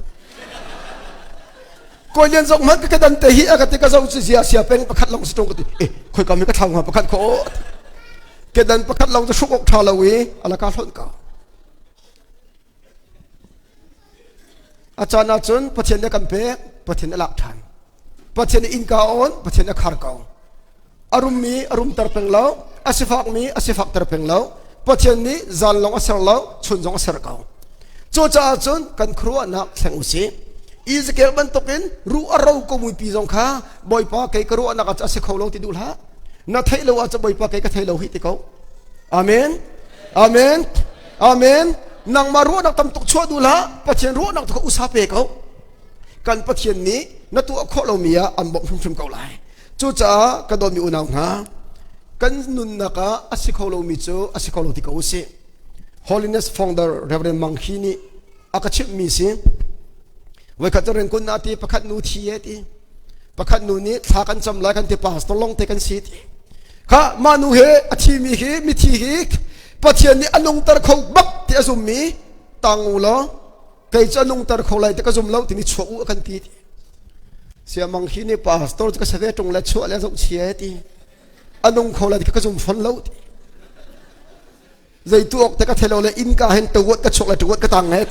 Kawi lian zong hmanh ka kedan te hi a ka ti ka zoh cu zia sia peng pakhat lawng si ṭung ka ti eh khoi ka mi ka thlau hnga pakhat kho kedan pakhat lawng cu hruk awk ṭha lo i alaka hlonh ka a caan ahcun Pathian nih a kan pek Pathian a lak ṭhan Pathian nih innka a on Pathian a khar ko a rummi a rumter peng lo a sifakmi a sifakter peng lo Pathian nih zan lawng a ser lo chun zong a ser ko cucaah cun kan khuaruahnak thleng usih. Ezekiel bantukin ruh a ro ko muipi zong kha Bawipa kei ka ruahnak ah a si kho lo ti duh hlah. Na theih lo ahcun Bawipa kei ka thei lo hi ti ko. Amen. Amen. Amen. Nangmah ruahnak tam tuk chuah duh hlah. Pathian ruahnak tu kha usa pe ko. Kan Pathian nih na tuah khawh lomi ah an bawmh hrimhrim ko lai. Cucaah ka dawtmi unau hna, kan nunnak ah a si kho lomi cu a si kho lo ti ko usih. Holiness founder Reverend Mang Hi nih a ka chimhmi si. Voikhat cu rengkun na ti pakhat nu thi e ti. Pakhat nu nih thla kan cam lai kan ti pastor long te kan si ti. Kha mah nu he a thimi hi mithi hi Pathian nih a nungter kho bak ti a zummi tang u law kei cu a nungter kho lai ti ka zum lo timi chuak u a kan ti ti. Siamang hi nih pastor cu ka save ṭung le chuah le zoh chia ti. A nung kho lai ti ka zum fon lo ti. Zei tu awk te ka thei lo le inn ka hen tawat ka chuak le tawat ka tang he.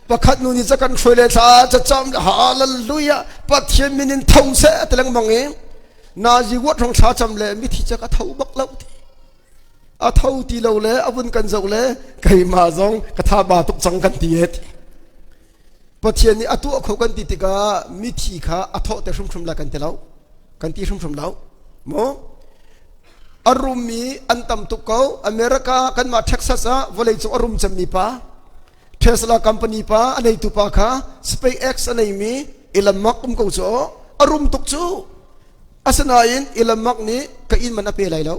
Pakhat nu nih ca kan hruai le thla ca cam le hallelujah Pathian min in tho seh ti lengmang i nazi wat rong thla cam le mithi ca ka tho bak lo ti. A tho ti lo le a vun kan zoh le keimah zong ka tha ba tuk cang kan ti et. Pathian nih a tuah kho kan ti tikah mithi kha a thawh te hrimhrim lai kan ti lo. Kan ti hrimhrim lo. Mu? A rummi an tam tuk ko. America kanmah Texas ah vawleicung a rum cemmi pa Tesla company pa a neitu pa kha SpaceX a neimi Elon Musk um ko cu a rum tuk cu. Asinain Elon Musk nih ka inn man a pe lai lo.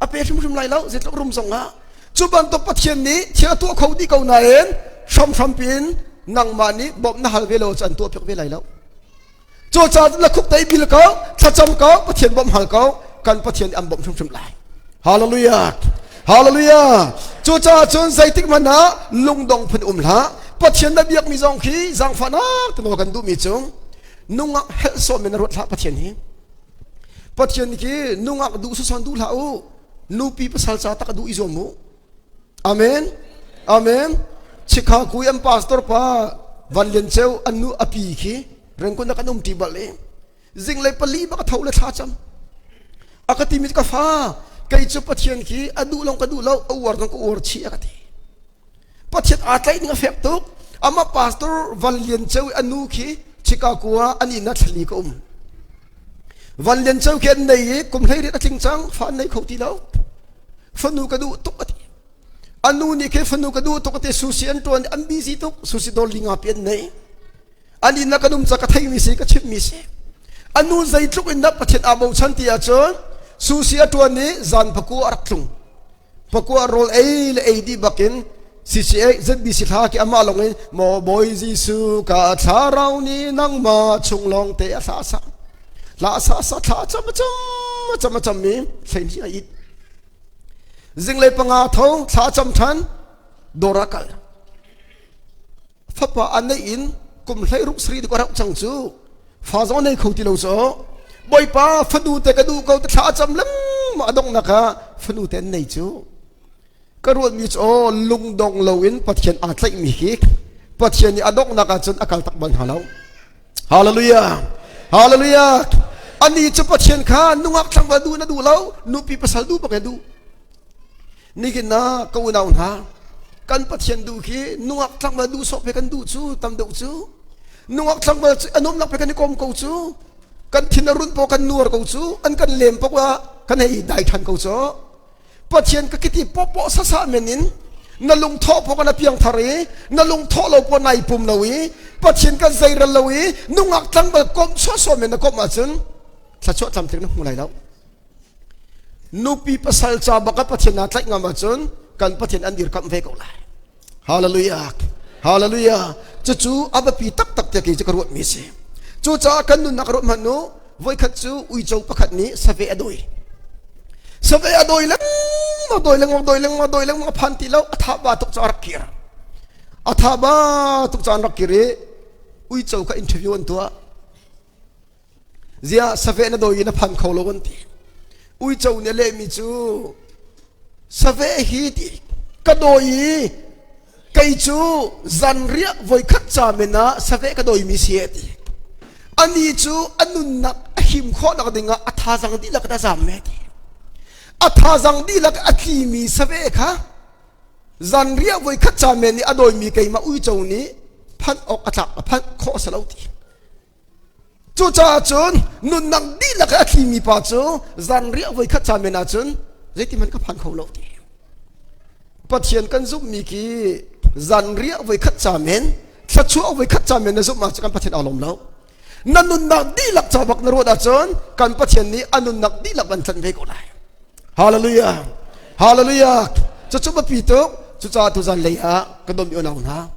A pe hrimhrim lai lo zeitluk rum zong ah cu bantuk Pathian nih thil a tuah kho dih ko nain hramhram piin nangmah nih bawmh na hal ve lo cu an tuah piak ve lai lo. Cucaah na khuk tei bil ko, thlacam ko, Pathian bawmh hal ko, kan Pathian nih an bawmh hrimhrim lai. Hallelujah. Hallelujah. Cucaah cun zeitik hmanh ah lungdong phun um hlah. Pathian na biakmi zong khi zaangfahnak te kan duhmi cu nungak helh sawm in na ruat hlah Pathian hi. Pathian khi nungak duh sason duh hlah u. Nupi pasal ca tak duh i zuam u. Amen. Amen. Chicago i an pastor pa Van Lian Ceu an nu api khi rengkun kan um ti bal i zinglei pali bak a tho le thla cam. A ka timi ka fa kei cu Pathian khi a duh long ka duh lo a uar zong ka uar chih a ka ti. Pathian aa tlaih ning a fek tuk. Amah pastor Van Lian Ceu i a nu khi Chicago ah an inn ah thlali ka um. Van Lian Ceu khi an nei i kum 18 a tling cang fa an nei kho ti lo. Fanu ka duh tuk a ti. A nu nih khi fanu ka duh tuk a ti sushi an ṭuan an busy tuk sushi dawr li nga pi an nei. An inn ah kan um ca ka theimi si ka chimmi si. A nu zeitluk in dah Pathian aa bochan ti ahcun sushi a ṭuan i zan pakua a rak tlung. Pakua rawl ei le ei dih bakin CCA ZBC thla ki amah lawng in maw Bawi Jesuh ka thlarau nih nangmah chung lawng te a hla sa hla sa sa thla cam cam cam cam mi thlein hi a it zinglei panga tho thla cam than dawr ah kal fapa a neih in kum 16 sarih dik a rauh cang cu fa zong a nei kho ti lo cu bawipa fanu te ka duh ko te thla a cam lengmang a donghnak ah fanu te an nei cu ka ruatmi cu aw lungdong loin Pathian aa tlaihmi hi Pathian nih a donghnak ah cun a kal tak bal hna lo Hallelujah Hallelujah ani cu Pathian kha nungak tlangval duh na duh lo nupi pasal duh bak in duh Nihin ah ka unau hna, kan Pathian duh khi nungak tlangval duh sawh pe kan duh cu tam deuh cu. Nungak tlangval cu a nuamnak pe kan i kom ko cu. Kan thin a run po kan nuar ko cu. An kan lem pok ah kan hei dai than ko cu. Pathian ka kiti popo sasa men in na lung thawh po kan a piang thar i na lung thawh lo po nai pum lo i Pathian kan zeiral lo i nungak tlangval kom sawsawh men na kom ahcun thluachuah tlamtling na hmu lai lo. Nupi pasal ca bak ah Pathian naa tlaih ngam ahcun kan Pathian an dirkamh ve ko lai. Hallelujah. Hallelujah. Cucu a biapi taktak tiah kei cu ka ruatmi si. Cucaah kan nunnak ruat hmanh u, voikhat cu uico pakhat nih saveh a dawi. Saveh a dawi lengmang, dawi lengmang, dawi lengmang, dawi lengmang, a phan ti lo, a tha ba tuk cu a rak kir. A tha ba tuk cu an rak kir i uico kha interview an tuah. Ziah saveh na dawi in a phan kho lo an ti. Uico nih a lehmi cu saveh hi ti ka dawi i kei cu zanriah voikhat ca men ah saveh ka dawimi si a ti. Ani cu a nunnak a him khawhnak dingah a thazang dihlak in a zam me ti. A thazang dihlak a tlimi saveh kha. Zanriah voi khat ca men nih a dawimi keimah uico nih phanh awk a tlak a phanh khawh a si lo ti. Cucaah cun nunnak dihlak a thlimi pa cu zanriah voi khat ca men ahcun zeitihmanh ka phan kho lo ti. Pathian kan zumhmi khi zanriah voi khat ca men thluachuah voi khat ca men na zumh ahcun kan Pathian aa lawm lo. Na nunnak dihlak ca bak na ruat ahcun kan Pathian nih a nunnak dihlak an tlanh ve ko lai. Hallelujah. Hallelujah. Cucu biapi tuk. Cucaah tuzan lei ah kan dawmi unau hna.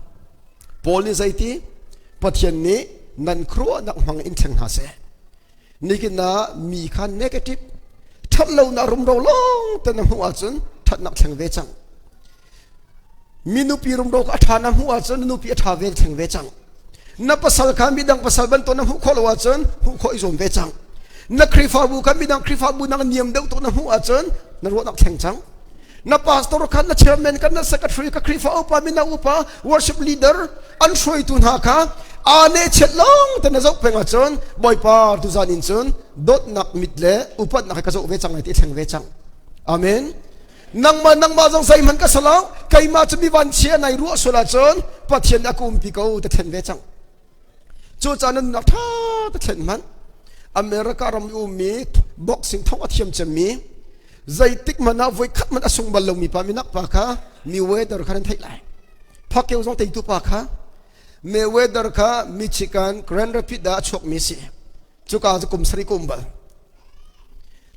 Paul nih zeiti? Pathian nih nan khuaruahnak hmang in thleng hna seh. Nikin ah mi kha negative ṭhatlonak rumro lawng te na hmuh ahcun ṭhatnak thleng ve cang. Mi nupi rumro kha a ṭha na hmuh ahcun na nupi a ṭha ve thleng ve cang. Na pasal kha midang pasal bantuk na hmuh khawh lo ahcun hmuh khawh i zuam ve cang. Na Khrihfabu kha midang Khrihfabu nak niam deuh tuk na hmuh ahcun na ruahnak thleng cang. Na pastor kha na chairman kan na secretary ka Khrihfa upa mino upa worship leader an hruaitu hna kha aa ne chiat lawng te na zoh peng ahcun Bawipa tuzan in cun dawtnak mit le upatnak he ka zoh ve cang lai ti thleng ve cang. Amen. Nangmah nangmah zong zeihmanh ka salo keimah cu mi vanchia nai ruah sual ahcun Pathian a ka umpi ko te thlen ve cang. Cucaah nan nunnak ṭha te thlen hmanh. America ram i ummi boxing thong a thiam cemmi zeitik hmanh ah voikhat hmanh a sung bal lomi pa minak pa kha Mayweather kha nan theih lai. Pacquiao zong teitu pa kha Mayweather kha Michigan Grand Rapids ah a chuakmi si. Cuka cu kum sarih ka um bal.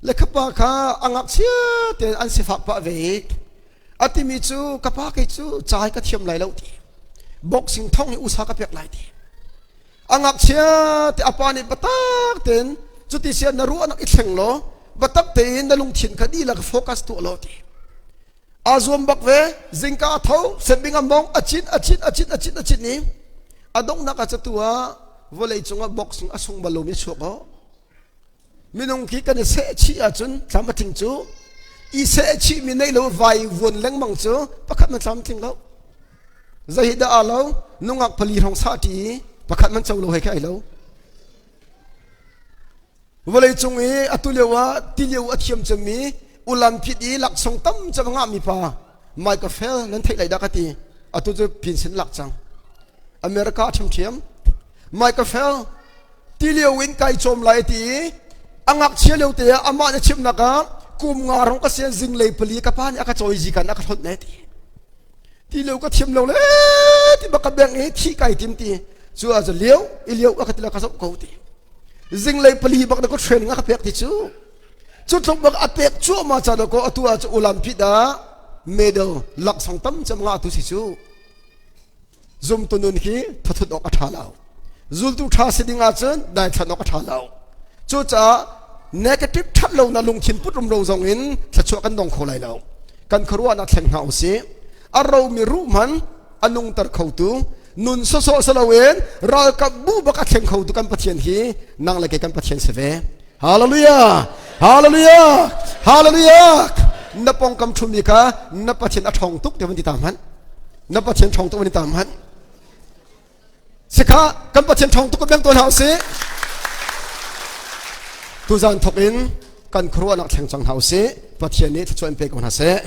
Le kha pa kha a ngakchia tein an sifak pah ve i a timi cu ka pa kei cu cai ka thiam lai lo ti boxing thong hi usa ka pek lai ti a ngakchia te a pa nih batak tein cuti sia na ruahnak i thleng law batak tein na lungthin kha dihlak focus tuah law ti a zuam bak ve zingka a tho setbing a mong a chin a chin a chin a chin a chin i a donghnak ah catu ah vawlei cungah boxing a sung bal lomi chuak aw Minung khi kan i sehchih ahcun tlam a tling cu i sehchih mi neih lo vai vuan lengmang cu pakhat man tlam tling lo. Zei hi dah aa lo nungak pali hrawng sah ṭi i pakhat man co lo he khi ai lo. Vawlei cung i atu lio ah tilio a thiam cemmi ulamphit i laksawng tam cem a ngahmi pa Michael Phelps nan theih lai dah ka ti. Atu cu pinsin lak cang. America a ṭhiamṭhiam. Michael Phelps ti lio in kai cawm lai ti i a ngakchia lio te ah amah nih chimnak ah kum nga rong ka sian zinglei pali ka pa nih a ka cawi zikan a ka hlonh ne ti ti lio ka thiam lo le ti bak ka beng i thi kai tim ti cu a lio i lio a ka ti la ka zoh ko ti zinglei pali bak na ko training a ka pek ti cu cu tluk bak a pek cuahmah ca ko atu ah cu ulam phit ah medal laksawng tam cem nga tu si cu Zumtu nun hi thathut awk a ṭha lo. Zultu ṭha si ding ahcun daithlan awk a ṭha lo. Cucaah negative ṭhat lonak lungthin put rumro zong in thluachuah kan dong kho lai lo. Kan khuaruahnak thleng hna usih. A romi ruh hman a nungter khotu nun sawsawh si loin ralkap bu bak a thleng khotu kan Pathian hi nang le kei kan Pathian si ve. Hallelujah! Hallelujah! Hallelujah! Na pongkam ṭhumi kha na Pathian a ṭhawng tuk ti van ti ta hmanh. Na Pathian ṭhawng tuk van i tam hmanh. Sikha kan Pathian ṭhawng tuk beng tawn hau si. Tuzan thok in kan khuaruahnak thleng cang hau si. Pathian nih thluachuah in pe ko hna seh.